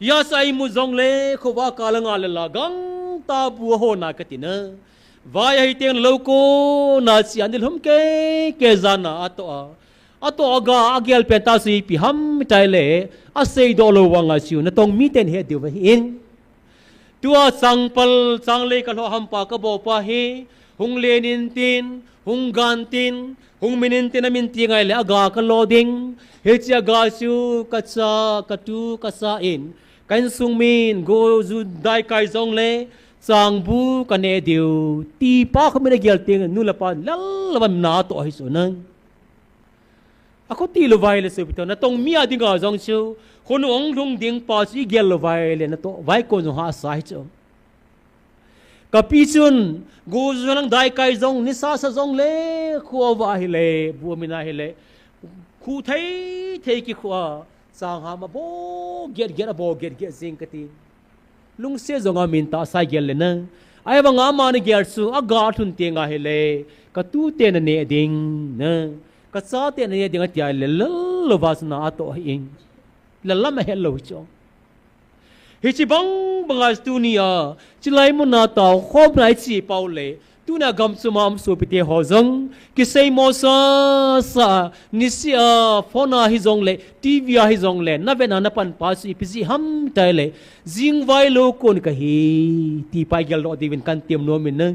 Hijeh a chu imut jongle, khovah kal a nga le la, gangtah bu ahon a kati na. Vai ahi teng lou kona chia nilhum kei kei jan a atoh a. Atoh a aga, agel pen tah chu ipi ham itile, aseidoh lou vang a chu, natong miten het diu ahin. Tua changpal, changlei kalho hampa kabol pa hi, hung len intin, hung gan tin, hung min intin amin ti ngai le aga kalo ding. Hiche aga chu kacha, katu, kasa in, ka insung min, go ju daikai jongle, changbu kaneh diu. Ti pa khu min agel teng, nu le pa, lal le van natoh ahi chu na. Akhuti lou vai le sopite ho, natong mi a dinga jong chu, khonung hung lhung ding pa chu igel lou vai le natoh vai kon jong hahsa ahi chu. Kapi chun, go ju lang daikai jong, nisa sa jongle, khovah ahile, bu amin ahile, khu thei thei kikhu a, chang ham abol get get, abol get get jing kati. Lungset jong a min tahsa gel le na. Ahivang a ama nagel chu aga lhun teng ahile, katute naneh ding na. Kachate naneh ding ati ahile, lal louva chu natoh ahin. Lal lam ahet lou chu. Hiche bang banga tunia, chulai muna taokhomna iche pau le, Tuna gamsung a um sopite ho jong, kiseimo sasa, niseh a, phone a hijongle, TV a hijongle, navet na napan pa chu ipi jeh ham itile, jingvai lou kon kahi, ti pa igeldoh diuvin kahin tem nom in na.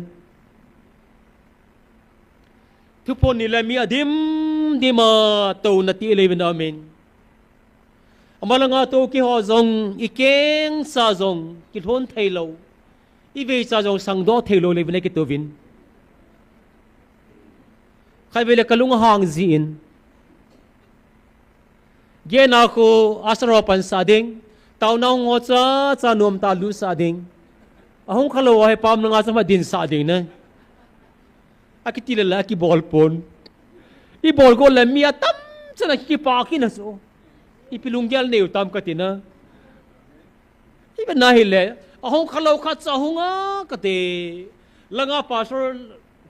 Thuphon ni le mi adim dim a touna ti le uvin amen. Ama langa tou kiho jong, ikengsa jong, kilhon thei lou. Iveicha jong sangdoh thei lou le uvin akitouvin. Khatvei le kalung ahang jin. Gena khu asaro pansah ding. Taona hung ho chacha nomtah lutsah ding. Ahung khalou ahi pam langa chu ama dinsah ding na. Akiti le la akibol pon. Ibol go le mi atam chan a kikipa kina chu. Ipi lunggel nei u tam kati na. Ipi na hile, ahung khalou khat chu ahung a kati. Langa pastor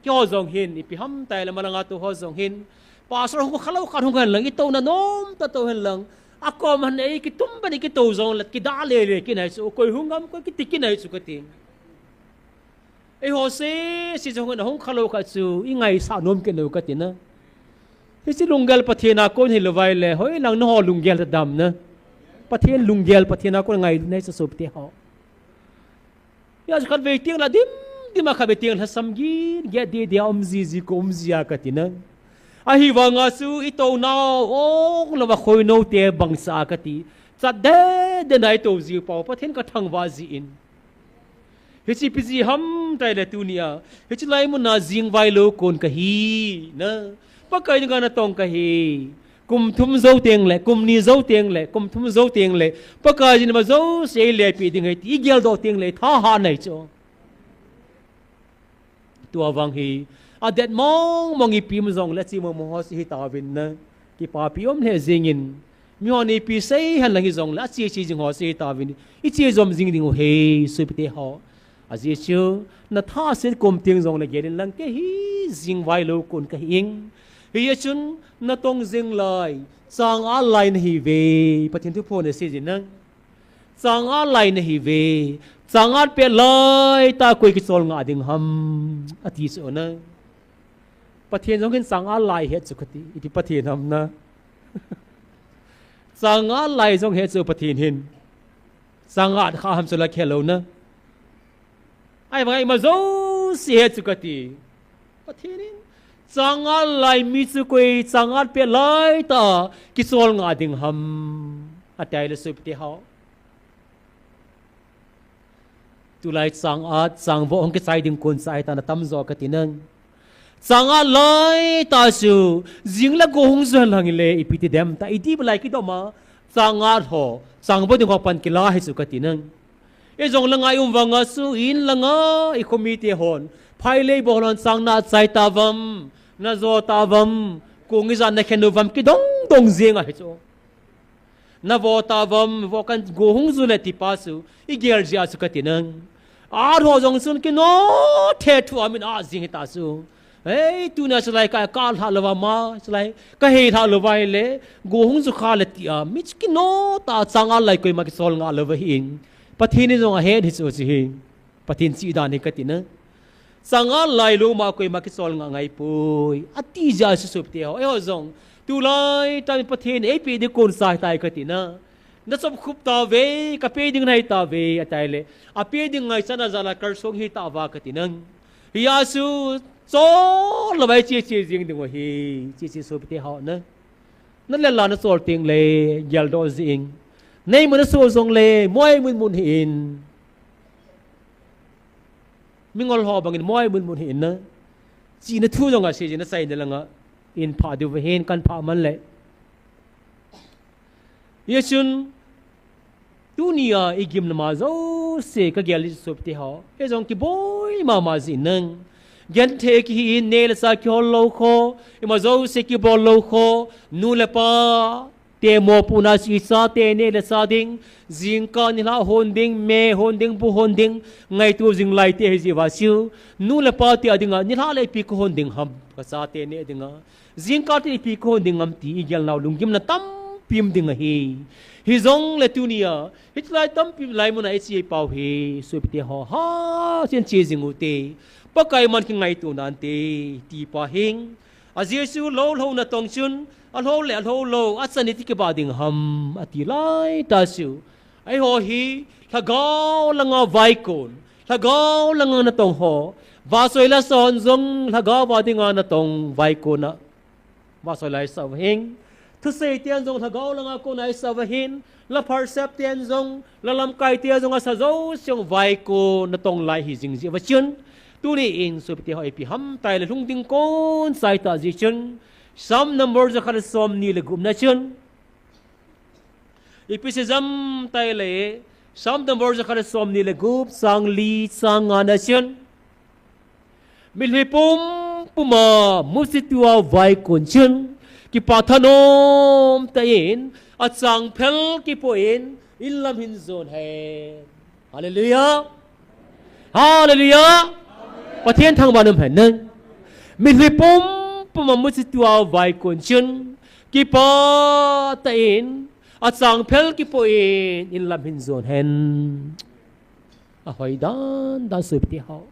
kiho jong hin, ipi ham tai le malanga tu ho jong hin. Pastor hung khalou khat hung hen lang, itouna nom ta tou hen lang. Akom han ei kitum ban ikitou jong le, kida lele kinai chu, koi hung ngam koi kiti kinai chu kati. Eiho sese jong hin ahung khalou khat chu, ingaisah nom kit u kati na. Hiche lunggel Pathen a kon hilou vai le, hoilang nangho lunggel tadem na. Pathen lunggel, Pathen a kon ngai nei sa sopite ho. Hijeh chun khatvei teng la dimdim a, khatvei teng la samgin, get didi a um jiji ko um jia kati na. Ahivanga chu itounau, ong lou va khoinou te bangsa kati. Chat dede na itou ji pau, Pathen kathangvah jin. Hiche ipi jeh ham tai le tunia. Hiche lai muna jingvai lou kon kahi na. Pakai dinga natong kahi. Kum thum jou teng le, kum ni jou teng le, kum thum jou teng le. Pakai dinga jouse eilepeh ding ahi ti igeldoh teng le, thahat nai chu. Tua vang hi, adet mong mong ipi um jong le, ache mong mong ho se hitauvin na. Kipapi um lheh jingin, mihon ipi sei hen lang hijongle, ache che jing ho se hitauvin, iche jom jing ding u ahi, sopite ho. Ajeh chu, nathase kom teng jongle gel in lang kei hi jingvai lou kon kahi ing. Hijeh chun, natong jing lai, chang-at lai nahiuve, Pathen thu phon asei jin na. Chang-at lai nahiuve. Chang-at pet lai tah koi kichol ngah ding ham, ati chu na. Pathen jong hin chang-at lai het chu kati. Iti Pathen ham na. Chang-at lai jong het chu Pathen hin. Chang-at kha ham chu la khe lou na. Ahivang ima jouse het chu kati. Pathen in chang-at lai mi chu koi chang-at pet lai tah kichol ngah ding ham, ati le sopite ho. Tulai chang-at, changvoh hung kichai ding kon cha ahi tan atam jo kati nang. Chang-at lai tah chu, jing le go hung jon lang le, ipi ti dem ta, iti balai kidom a, chang-at ho, changvoh ding ho pan kila hi chu kati nang. Ijong le ngai um vanga chu, in langa, i khomite hon, phailei bol hon chang na chai tavam, na jo tavam, kong ijat na khen uvam kidong dong jing ahi chu. Na vo tavam, vo kan go hung ju le ti pa chu, igel jia chu kati nang. At ho jong chun kino thethu amin a jing hita chu. Hei, tuna chu lai ka, ka lha lou va ma, chu lai, ka hei lha lou va hile, go hung ju kha le ti a, mi chu kino ta chang-at lai koima kichol ngah lou va hin. Pathen in jong ahet hi chu chu hi. Pathen chih dan hi kati na. Chang-at lai lou ma koima kichol ngah ngai poi. Ati jia chu sopite ho. Eiho jong. Tulai, tami Pathen, eipeh ding kon cha ahi tai kati na. Na chop khup tauve, ka pe ding nahi tauve, ati le. Ape ding ngaichat na jal a kalsong hita va kati nang. Hijeh chu, chol lou vai che che jing ding u ahi, che che sopite ho na. Na lel la na chol teng le, geldoh jing. Nei mun na so jong le, moi mun mun hin. Mingol ho bangin moi mun mun hin na. China thu jong asei jin na chai na langa. In pha diu va hin kan pha man le. Hijeh chun, tunia i gimna ma jouse ka gel le sopite ho. Hijong kiboi mama jin nang. Genthei kihi in nei le cha kihol lou kho. Ima jouse kibol lou kho. Nu le pa. Te mopohna chu i chate nei le cha ding, jingkah nilhah hon ding, me hon ding, bu hon ding, ngaito jing lai te hi jeh uva chu. Nu le pa te a dinga, nilhah le ipi ka hon ding ham, ka chate nei dinga. Jingkah te ipi ka hon ding ham ti, i gelnau lunggimna tampi um ding ahi. Hijong le tunia, hitilai tampi lai muna i che pau hi, sopite ho, ha, chen che jing u te. Pakai man kingaito nante, ti pa hing. A Jesu lou lou natong chun, alou le alou lou, achan iti kibah ding ham, ati lai tah chu. Eiho hi, lhagao langa vaikon, lhagao langa natong ho, vahchoi la son jong, lhagao va dinga natong vaikon a. Vahchoi la i sa u hing. Thusei ten jong lhagao langa kon a i sa u hin. La pharsep ten jong, la lamkai ten jong a sa jouse jong vaikon natong lai hi jing jeh uva chun. Tuni in sopite ho ipi ham tai le lhung ding kon chai ta jeh chun. Psalm number jakhat le somni le gup na chun. Ipi sei jam tai le. Psalm number jakhat le somni le gup, chang li, chang nga na chun. Mitlhi pumpum a, musitua vaikon chun, kipah thanom tah in, Achangphel kipoh in, in lam hin jon hen. Hallelujah. Hallelujah. Pathen thangvah in umhen. Mitlhi pumpum a muchi tua vaikon chun, kipah tah in, achangphel kipoh in, in lam hin jon hen. Ahoi dandan sopite ho.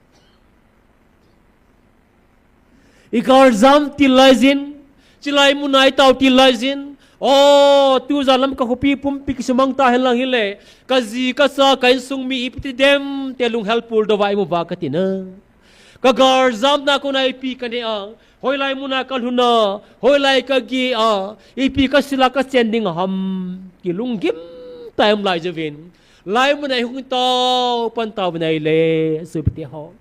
I galjam til laijin, chilai muna i tao til laijin. O, tujan lam ka khopi pumpi kisumang tahen lang hile, ka ji ka cha ka insung mi ipi ti dem ti lunghel puldou va i mu uva kati na. Ka galjamna kona ipi kanei a, hoilai muna ka lhun a, hoilai ka geh a, ipi ka sil a ka chen ding ham, kilunggim tah in um lai jouvin. Lai muna i hung tao pan tauvin ahile, sopite ho.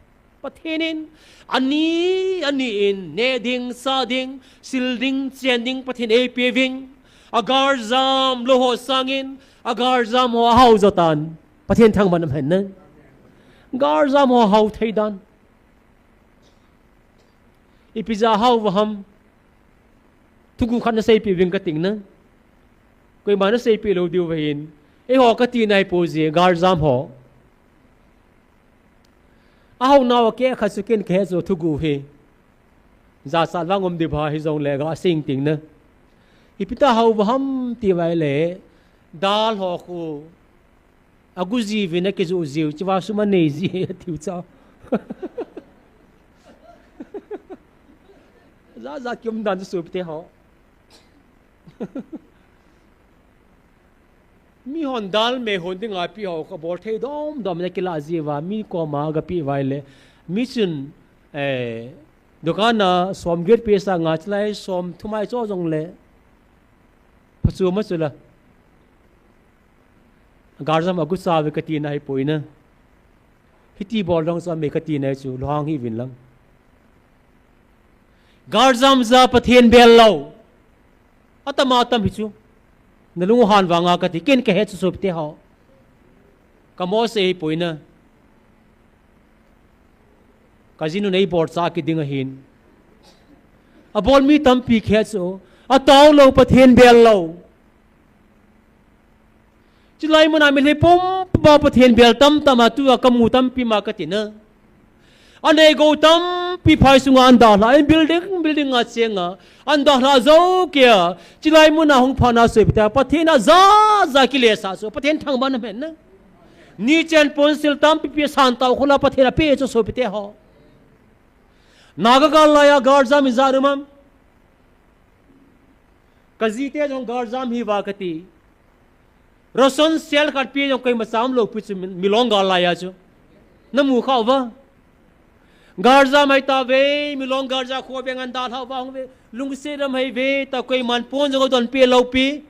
Pathen in, ani, ani in, neh ding, chah ding, sil ding, chen ding, Pathen in eipeh uvin. A galjam lou ho sangin, a galjam ho ahao jo tan. Pathen thangvah in umhen. Galjam ho ahao thei dan. Ipi jeh a ahao uva ham. Thuguh khat na seipeh uvin kati na. Koima na seipeh lou diu ahin. Eiho kati na hi poi je, galjam ho. Ahao nau a keh khat chu ken kahe chu thuguh hi. Jachat vang um ding ba hijongle ga sing ting na. Ipi tah a ahao uva ham ti uva ahile. Dal ho khu. Agu jiuvin akijoh jiu, chua sum anei ji atiu cha. Jat jat kium dan chu sopite ho. Mihon dal me hon dinga ipi ho kabol thei dom dom in akilah jiuva, mi koma gapeh uva ahile. Mi chun, eh, dukan a som get peh sanga chulai som thum a icho jongle. Phachu ma chu la. Galjam agu cha uve kati na hi poi na. Hiti bol dong cha me kati na chu, lhang hih uvin lang. Galjam jeh a Pathen bel lou. Atam atam hi chu. Na lung u han vanga kati, ken kahe chu sopite ho. Ka mose hi poi na. Ka jinu nei bol cha kiding ahin. Abol mi tampi kahe chu. Atao lou Pathen bel lou. Chulai muna mitlhi pumpum a Pathen bel tamtam a tua kamu tampi ma kati na. Anei gou tampi phai sunga andalha, in building, building a chenga, andalha jou kei a, chulai muna hung phat na sopite, Pathen a jat jat kilesah chu, Pathen thangvah in umhen. Ni chen pon sil tampi pi san tao khula Pathen apeh chu sopite ho. Naga gal laiya galjam ijat um am. Ka jite jong galjam hiuva kati. Ration sel khat pi jong koima cham lou pi chu mi, milong gal laiya chu. Na mu kha uva. Galjam ahi tauve, milong galja khoveng a dalha uva hung uve. Lungset lam ahi uve, ta koiman pon jong adon peh lou pi.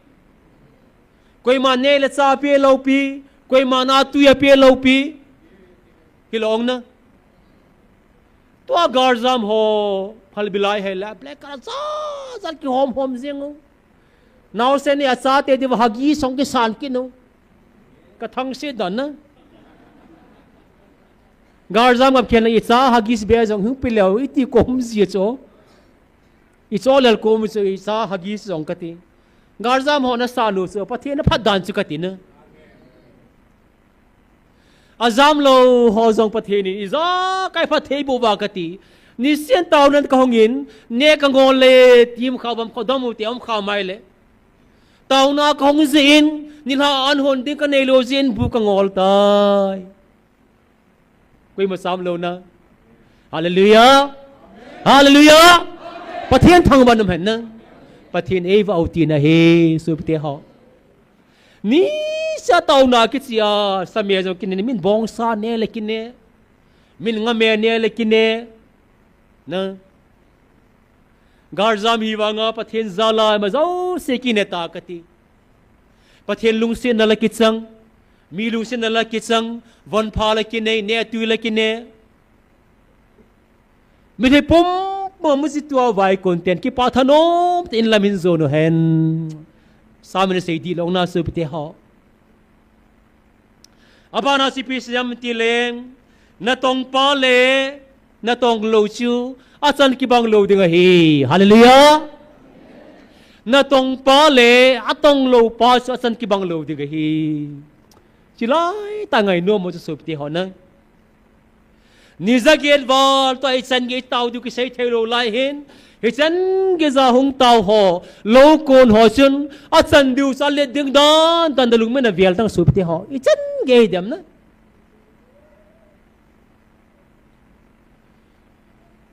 Koiman neh le chah apeh lou pi. Koiman atui apeh lou pi. Hilou na. Tua galjam ho, phalbi lai hile, black color jat jat kihom hom jing u. Naosen in achate diuva Huggies jong kisan kit u. Ka thangse dan na. Galjam gam khen lang icha Huggies beh jong hung pe leu, iti kom ji chu. Icho lel kom chu icha Huggies jong kati. Galjam ho nasan u chu, Pathen aphat dan chu kati na. Ajam lou ho jong Pathen in, ijakai phatthei boh uva kati. Niseh in taona ka hung in, neh ka ngol le, tim kha uvam khodom u ti um kha mai le. Taona ka hung jeh in, nilhah a an hon ding ka nei lou jeh in, bu ka ngol tai. Koima cham lou na. Hallelujah. Hallelujah. Pathen thangvah in umhen na. Pathen eivah u tina ahi, sopite ho. Niseh a taona kichia, sa me jong kine, min bongsa ne le kine, min nga me ne le kine, na. Galjam hi vanga Pathen jal a ima jouse kine ta kati. Pathen lungsetna la kichang, mi lungsetna la kichang, von pha la kine, neh tui la kine. Mitlhi pumpum a muchi tua vaikon ten kipah thanom tah in lam hin jon u hen. Samin asei dihlou na sopite ho. Abana ipi asei em itile, natong pa le natong lou chu achan kibang lou ding ahi. Hallelujah. Natong pa le atong lou pa chu achan kibang lou ding ahi. Chilai tah ngainom u chu sopite ho nang. Ni jaget val toh ichan gei tao diu kisei thei lou lai hin. Hichan gei ja hung tao ho, lou kon ho chun, achan diu chu alet ding dan, dan da lungmon a vel tang sopite ho. Ichan gei dem na.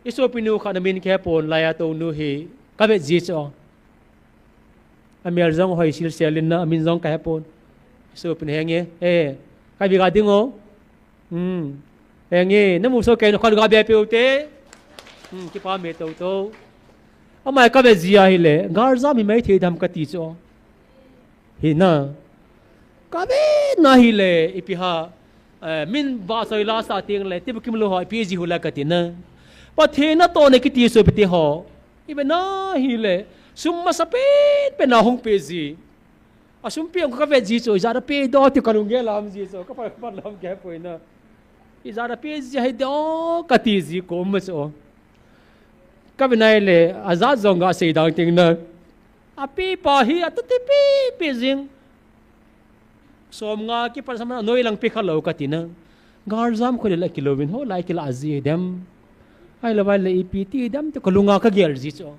I sopinu khat amin kahepon lai a tonu hi, kavet ji chu. Amel jong hoi silsel in na, amin jong kahepon. I sopinu henge, eh, kavet ga ding o. Hmm. Henge, namu so kei na khat ga be peu te. Hmm, kipa me tou tou. Amai kavet ji ahile, galjam hi mai thei dem kati chu. Hi na. Kavet na hile, ipi ha. Eh, min ba soi la sa ting le, tibu kim lo ho, ipi ji hu la kati na. Pathen natoh na kiti sopite ho. Ibe na hile, sum masa pen pen na hung pe ji. Asum pi ang kavet ji chu, ijat a pe do ti kalunggel lam ji chu, kapat, kapat lam kahepoi na. Ijat a pe ji ahi do kati ji kom ma chu. Kavet na hile, ajat jong gasei dang ting na. Ape pa hi atuti pipi jing. Som nga kipat sam na noi lang pe kha lou kati na. Galjam kho le la kilou vin ho lai kila ji dem. Ahilou vai le ipi ti dem ti kalung a kagel ji chu.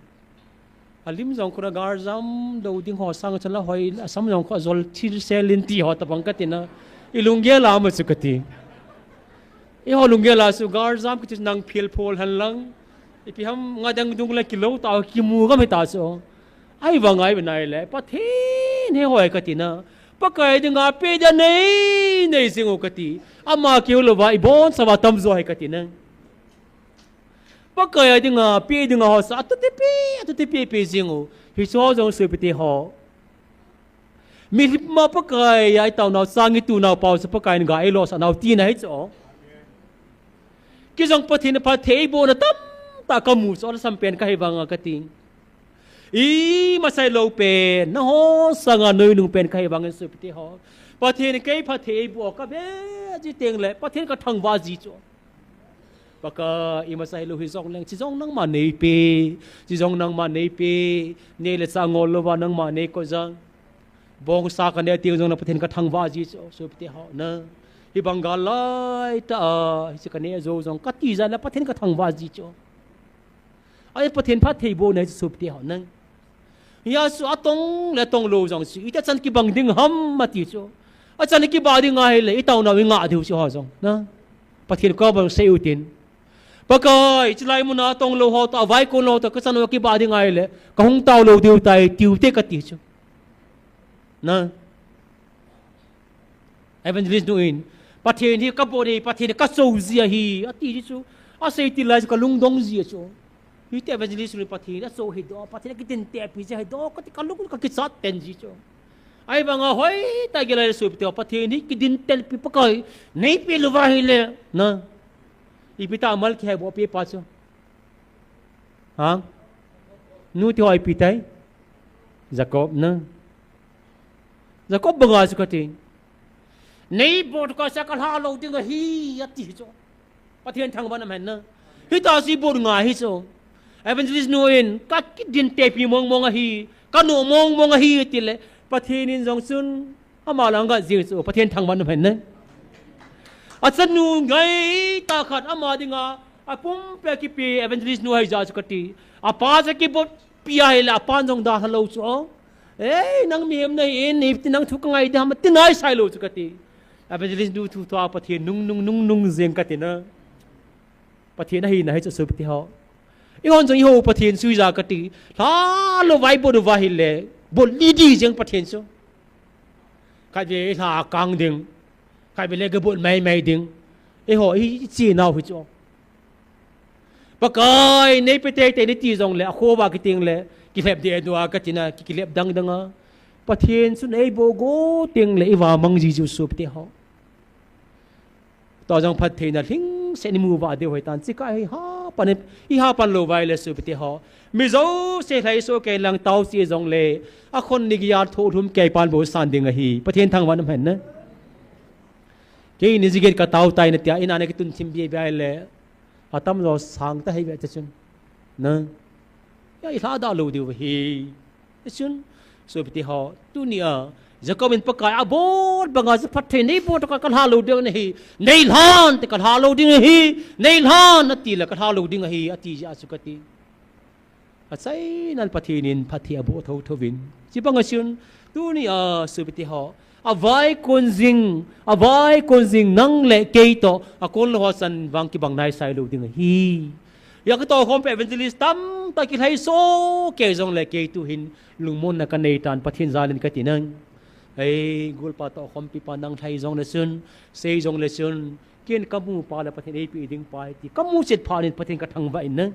Alim jong kho na galjam lou ding ho sang chu la hoi, asam jong kho jol thil selin ti ho tabang kati na. I lunggel a ma chu kati. I ho lunggel a chu galjam kiti nang phil phol hen lang. Ipi ham nga dang dung le kilou ta kimu ga me ta chu. Ahivang a ibe na hile, Pathen hi hoi kati na. Pakai dinga pe dia nei, nei jing u kati. Ama keu lou va, ibon sa va tamjo ahi kati na. Pakai dinga, pe dinga ho sa, atuti pe, atuti pe, pe jing u. Hicho jong sopite ho. Milim a Pakai a itao nau, chang itu nau pa u chu Pakai in ga eilo sa nau ti na hi chu. Kei jong Pathen phatthei bohna tamtah kamu chu, asam pen kahi vang a kati. Imasai lou pen, nangho sanga noinung pen kahi vang in sopite ho. Pathen kei phatthei boh kabe ji teng le, Pathen kathangvah ji chu. Pakai, imasai lou hi jong leng, chi jong nangma neipe, chi jong nangma neipe, nei le cha ngol lou va nangma nei ko jang. Bongsa kanei teng jong le Pathen kathangvah ji chu, sopite ho na. Hibang gal lai ta a, hiche kanei jou jong kati jat le Pathen kathangvah ji chu. Ahi Pathen phatthei bohna hi chu sopite ho na. Hia chu atong le atong lou jong chu, iti chan kibang ding ham ati chu. Achan kibah ding ahile, itao nau ingah diu chu ho jong. Na. Pathen koma sei u tin. Pakai, chilai mun a atong lou ho toh, avaikon lou toh, kachan u kibah ding ahile, kahung tao lou diu tai, tiu te kati chu. Na. Evangelist nu in, Pathen hi kaboh nei, Pathen hi kachou ji ahi, ati ji chu. Asei til lai chu kalungdong ji chu. Hiti evangelist nu in Pathen achou hi do, Pathen kidin tepi ji ahi do, kati kalung kakichat ten ji chu. Ahivang a hoitah gel a le sopite ho, Pathen hi kidin tepi Pakai, neipe lou va hile, na. Ipi ta mal kihei boh pe pa chu. Ha? Nu ti ho ipi tai? Jacob na. Jacob banga chu kati. Nei boh tu kasa kalha lou ding ahi ati chu. Pathen thangvah na hen na. Hita si boh ngai hi chu. Evangelist nu in kakidin tepi mong mong ahi. Kanu mong mong ahi ti le. Pathen in jong chun. Ama lang ga jing chu, Pathen thangvah na hen na. Achanu ngai ta khat ama dinga, apumpi kipe evangelist nu ahi ja chu kati. Apa ja kibot pi ahile, apan jong dalha lou chu. Ei, nang mihem nahi in, iti nang thu kangai ding ham, ti naisai lou chu kati. Evangelist nu thu thua Pathen nung, nung, nung, nung jeng kati na. Pathen ahina hi chu sopite ho. Eihon jong eiho Pathen suija kati. Lha lou vai bot uva hile. Bot li di jeng Pathen chu. Khatvei lha kang ding. Khatvei le gabot mai mai ding. Eiho i, i chenau hi chu. Pakai neipe teitei nati jongle, akhoa kiteng le, kilhep deh dua kati na, ki, kilhep dang dang a. Pathen chun eiboh go teng le, ivamang jiji u sopite ho. Tua jong phattheina lhingset imu vah diu ahitan, chika hi hapan, ihapan lou vai le sopite ho. Mi jouse lhaiso kei lang tao che jongle, akhon ni geiya thohlum kei pan bou san ding ahi. Pathen thangvah na hen na. Kei ni jiget katao tai na tia, ina na kitun thim bia bia le. Atamjo sang ta hei ve chun. Na. Ya ilha da lou diu ahi. Chun, sopite ho, tunia, Jacob in Pakai abol banga chu phatthei neibol toh ka, kalha lou ding ahi, neilhan te kalha lou ding ahi, neilhan ati le kalha lou ding ahi, ati jeh a chu kati. Achainan Pathen in phatthei abol thotho vin. Chubang a chun, tunia, sopite ho, avaikon jing, avaikon jing nang le kei toh, akon lou ho chan vang kibang naisai lou ding ahi. Hia katoh khompi evangelist tamtah kilhaiso kei jongle kei tuhin lungmonna kanei tan Pathen jal in kati nang. Ei, golpa toh khompi pa nang lhai jongle chun, sei jongle chun, ken kamu pa le Pathen eipeh ding pa ahi ti, kamu chet phat in Pathen kathangvah in nang.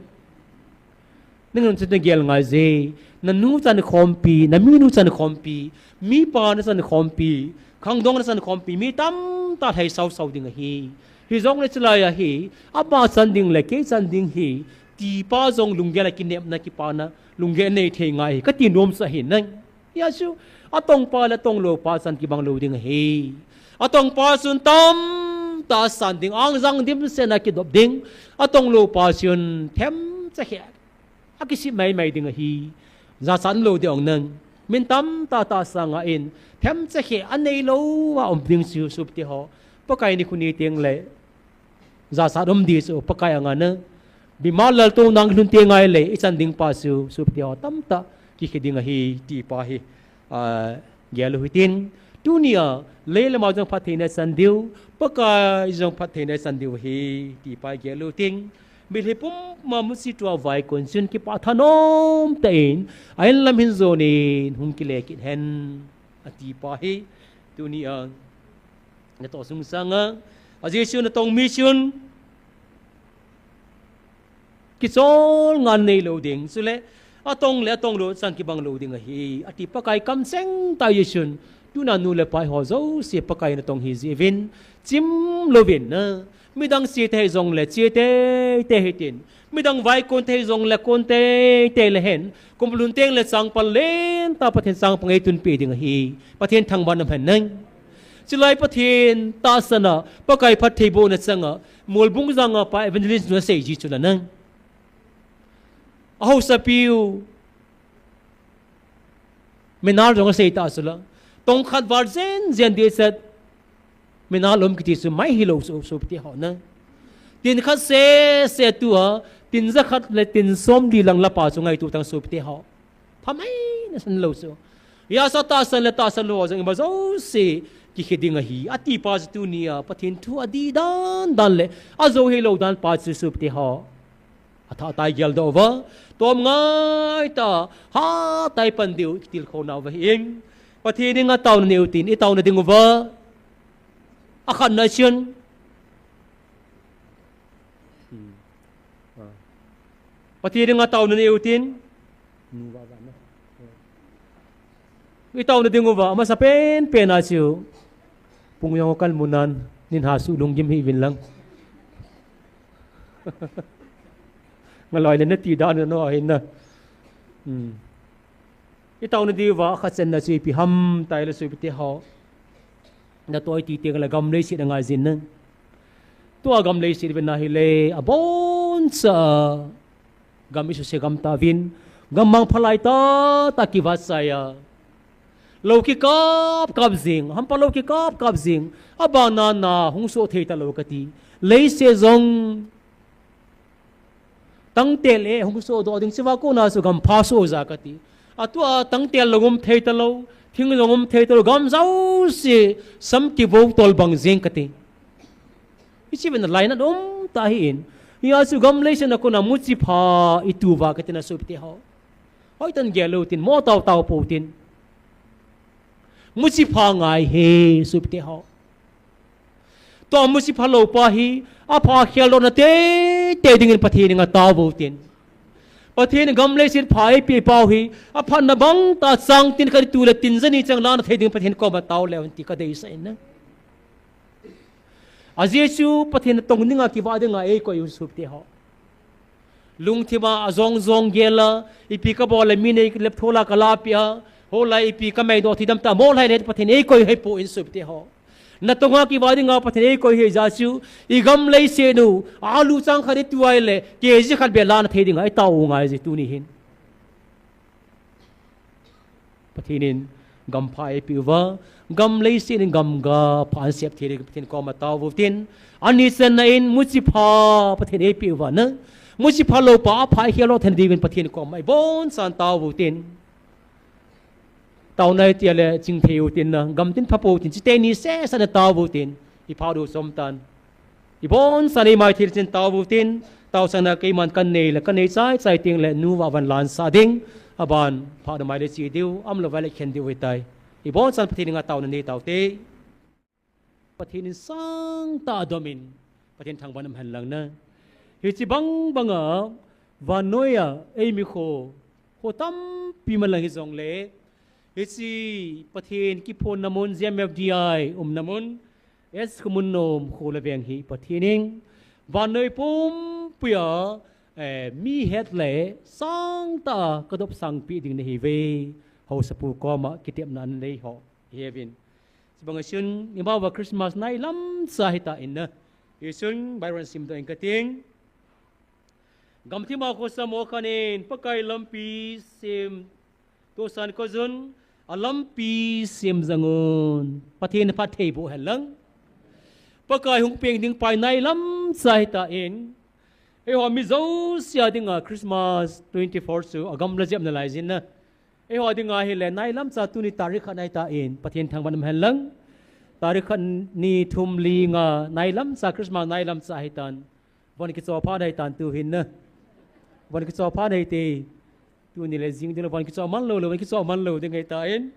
Nang chun nagel ngai je, nanu chan khompi, naminu chan khompi, mipa nachan khompi, khangdong nachan khompi, mi tamtah lhai sausau ding ahi. Hijongle chulai a hi, ama chan ding le kei chan ding hi, tipa jong lunggel a kinepna kipana, lunggel nei thei ngai hi, kati nomsa hi nang. Hia chu, atongpa le atonglou pa chan kibang lou ding ahi. Atongpa chun tamtah asan ding, angjang dimset a kidop ding. Atonglou pa chun themcha khe akisih maimai ding ahi. Jachat lou ding ong nang. Min tamtah tahsa nga in themcha khe anei lou a um ding chu sopite ho. Pakai nikho ni teng le jachat um ding chu Pakai anga na. Bima laltouna lhun teng ngai le ichan ding pa chu sopite ho tamtah kikhe ding ahi ti pa hi, a, gel u hitin. Tunia, leilam a jong phattheina ichan diu, Pakai jong phattheina ichan diu ahi ti pa gel u hitin. Mitlhi pumpi muchi tua vaikon chun kipah thanom tah in, a-in lam hin jon in hung kile kit hen, ati pa hi. Tunia, natoh sung sanga, ajeh chu natong mi chun, kichol ngan nei lou ding. Chule, atong le atonglou chan kibang lou ding ahi. Ati Pakai kamcheng tah a chun, tuna nu le pa ho jouse Pakai natong hi jeh uvin, chim louvin na. Midang che te hijongle che teitei hitin. Midang vaikon te hijongle kon teitei le hen. Kum lhun teng le changpang lentah Pathen changpang eitunpeh ding ahi. Pathen thangvah in um hen nang. Chulai Pathen tahsan a, Pakai phattheibohna chang a, Molbung jang a pa evangelist nu asei ji chu la nang. Ahaosapiu, Menal jong asei ta chu la. Tong khat val jen jen ding chet. Menal um kiti chu mai hilou chu sopite ho nang. Tin khat sese tua, tin jakhat le tin somli lang la pa chu ngaito tang sopite ho. Phamai nasan lou chu. Hia chu tahsan le tahsan lou jong ima jouse kikhe ding ahi. Ati pa chu tunia, Pathen thu adih dan dan le, ajou hilou dan pa chu sopite ho. Athah tah a geldoh uva, tom ngai tah a, hatah a pan diu, kitilkhou nauva ahin. Pathen henga taona neiu tin, itaona diuva. Akhatna chun. Hmm. Ah. Pathen henga taona neiu tin. Itaona diuva, amasapen pen a chu. Pung jong kal munan, nin ha su lunggim hih uvin lang. Ngaloi le nati dan na no ahin na. Hmm. Itaona diuva, khat chenna chu ipi ham, tile sopite ho. Natoh iti teng le gam leiset angai jin nang. Tua gam leiset vena hile, aboncha. Gam isuse gam tauvin, gammang phalai tah tah kivahchai a. Lou kikap kap jing, hampa lou kikap kap jing, abana na hung soh thei talou kati. Leiset jong tangtel e hung sohdoh ding, chua kona chu gam pha soh ja kati. Atua tangtel jong um thei talou, thing jong um thei talou, gam jouse sam kivou tol bang jing kati. Hiche vena lainat um tah ahin. Hia chu gam leiset a kona muchi pha itu uva kati na sopite ho. Hoitah in gel lou tin, mo tao tao pou tin. Muchi pha ngai e sopite ho. Tua muchi phalou pa hi, apha kheldohna teitei dingin Pathen henga tao vo tin. Pathen in gam leiset pha eipeh pau hi, aphatna bang tah chang tin khat itu le tin jani chang lana thei ding Pathen koma tao leu hen ti kadeisah in na. Ajeh chu Pathen natong dinga kivah dinga eikoi u sopite ho. Lungthima ajong jong gel a, ipi kabol le mi neilep thol a kalahpeh a, hoilai ipi kamaidoh thei dam tah, molhai le Pathen eikoi hipoi sopite ho. Natonga kivah dinga Pathen eikoi hi jeh chu, igam leiset u, alu chang khat itu ahile, K G khat beh lana thei dinga, itao u ngai je tuni hin. Pathen in gam pha eipeh uva, gam leiset in gam ga pha ahin sep thei ding Pathen koma tao utin, ani channa in muchi pha Pathen eipeh uva na, muchi pha lou pa apha ikhel lou thei ding uvin Pathen koma iboncha'n tao utin. Taona iti le chingthei utin na, gam tin pha pou tin, chiteni sehseh na tao utin, ipha diu chom tan. Iboncha'n eimai thei chin tao utin, taosang na keiman kanei le, kanei chai chai teng le, nu va van lansah ding, aban, pha na mai le chi diu, um lou vai le khen diu ahitai. Iboncha'n Pathen henga taona nei taute. Pathen in sangtah a dom in, Pathen thangvah in um hen lang na. Hiche bang banga, vannoi a, eimi kho, kho tampi man lang hijongle, hiche Pathen kiphonna mun, G M F D I umna mun, S Khumunnom kho le veng hi Pathen in, vannoi pumpi a, eh, mi het le sangtah a kadopsang pi ding nahi uve, haosapu koma kitepna anei ho. Hi uvin. Chubang a chun, imacha Christmas nailam cha hita in na. Hichun, Bible simdoh ing kating. Gamthip a kho sangmo khat in, Pakai lampi sem, tosan kajun, alampi sem jeng un. Pathen phattheiboh hen lang. Pakai hung peng ding pa nailam cha hita in. Eiho mi jouse a dinga Christmas twenty-four chu, agamla jep nalai jin na. Eiho dinga hile nailam cha tuni tarik khat ahitan, Pathen thangvah in um hen lang. Tarik khat ni thum li nga nailam cha Christmas nailam cha ahitan. Von kichoh pha ahitan tuhin na. Von kichoh pha ahite. Tuni le jing ding le von kichoh man lou le, von kichoh man lou ding ahitan.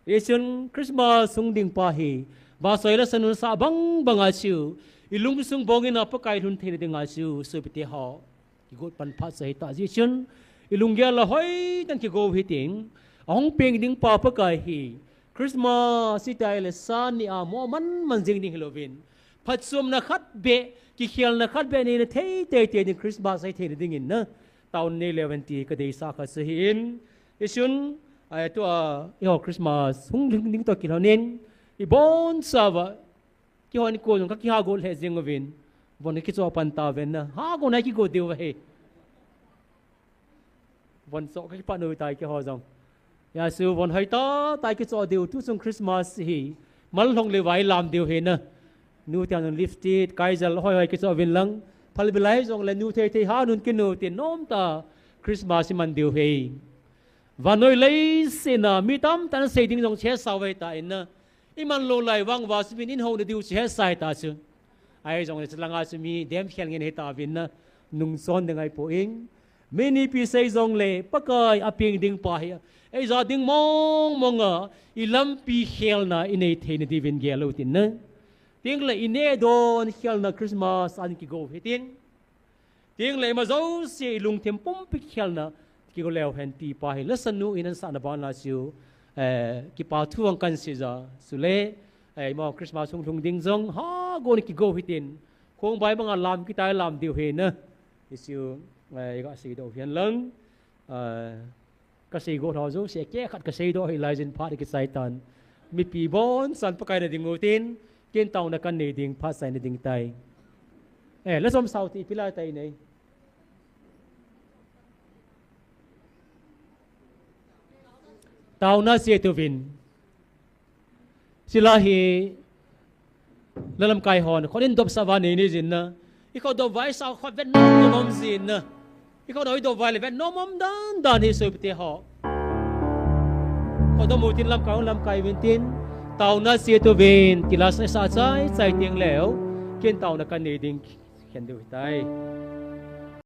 Hichun Christmas hung ding pa hi. Vahchoi le sanun sa bang banga chu. Ilungsung bong in a Pakai lhun theina dinga chu. Sopite ho. Kigot pan phat cha hita jeh chun, ilunggel a hoitah in kigo hitin, ahung peng ding pa Pakai hi, Christmas hita le sa ni a mo man man jing ding hilouvin, phatchomna khat beh, kikhelna khat beh neina thei tei tei ding Christmas ahi theina dingin na, taona nei leu hen ti kadeisah khat chu ahin, hichun, ahi tua, eiho Christmas, hung ding, ding toh kilhonin, ibonchauva, Kihon ko jong kakiha got lheh jeng uvin. Von kichoh pan tauvin na. Ha got na kigot diu ahi. Von choh kakipat u tai keiho jong. Hijeh chun von hoitah tah kichoh diu tuchung Christmas hi. Mal lhong le vai lam diu ahi na. Nu te jong lipstick, kaijal hoi hoi kichoh uvin lang. Phalbi lai jong le nu thei thei ha nun kinu tin nomtah Christmas iman diu ahi. Vannoi leiset a mi tamtah in asei ding jong chu hetsah u ahitan na. Iman lou lai vang uva chu min in houna diu chu hetsah ahitai chu. Ahi jongle chulanga chu mi demkhel ngen ahitauvin na nungchon ding ahipoi. Mi nipi sei jongle Pakai a peng ding pa hi. Eija ding mong mong a ilampi khelna inei theina diuvin gel u tin na. Tengle ineh don khelna Christmas a kigo hitin. Tengle ima jouse ilungthim pumpi khelna kigo leu hen ti pa hi lasa nu in asahna bana chu, eh, kipa thu ang kahin sei ja. Chule, eh, ima Christmas hung lhung ding jong ha got in kigo hitin. Khongbai banga lam kitai lam diu ahi na. Hichu, eh, iga seidoh u ahin lang. Eh, Kasei got ho jouse, kei khat kaseidoh hilai jin phat kichai tan. Mipi bonchan Pakai na ding u tin, ken taona kahin nei ding, phat chaina ding tai. Eh, la jom sao ti pilai tai nei. Taona sei tuvin. Chule hi, la lamkai hon, khut in dopsah uva nei nei jin na. I khut dop uva i sao khut vet nom nom jin na. I khut dop uva i dop uva le vet nom nom dan dan hi sopite ho. Khut dop u tin lamkai hon lamkai uvin tin. Taona sei tuvin, ti la sa sa chai chai teng leu. Ken taona kahin nei ding khen diu ahitai.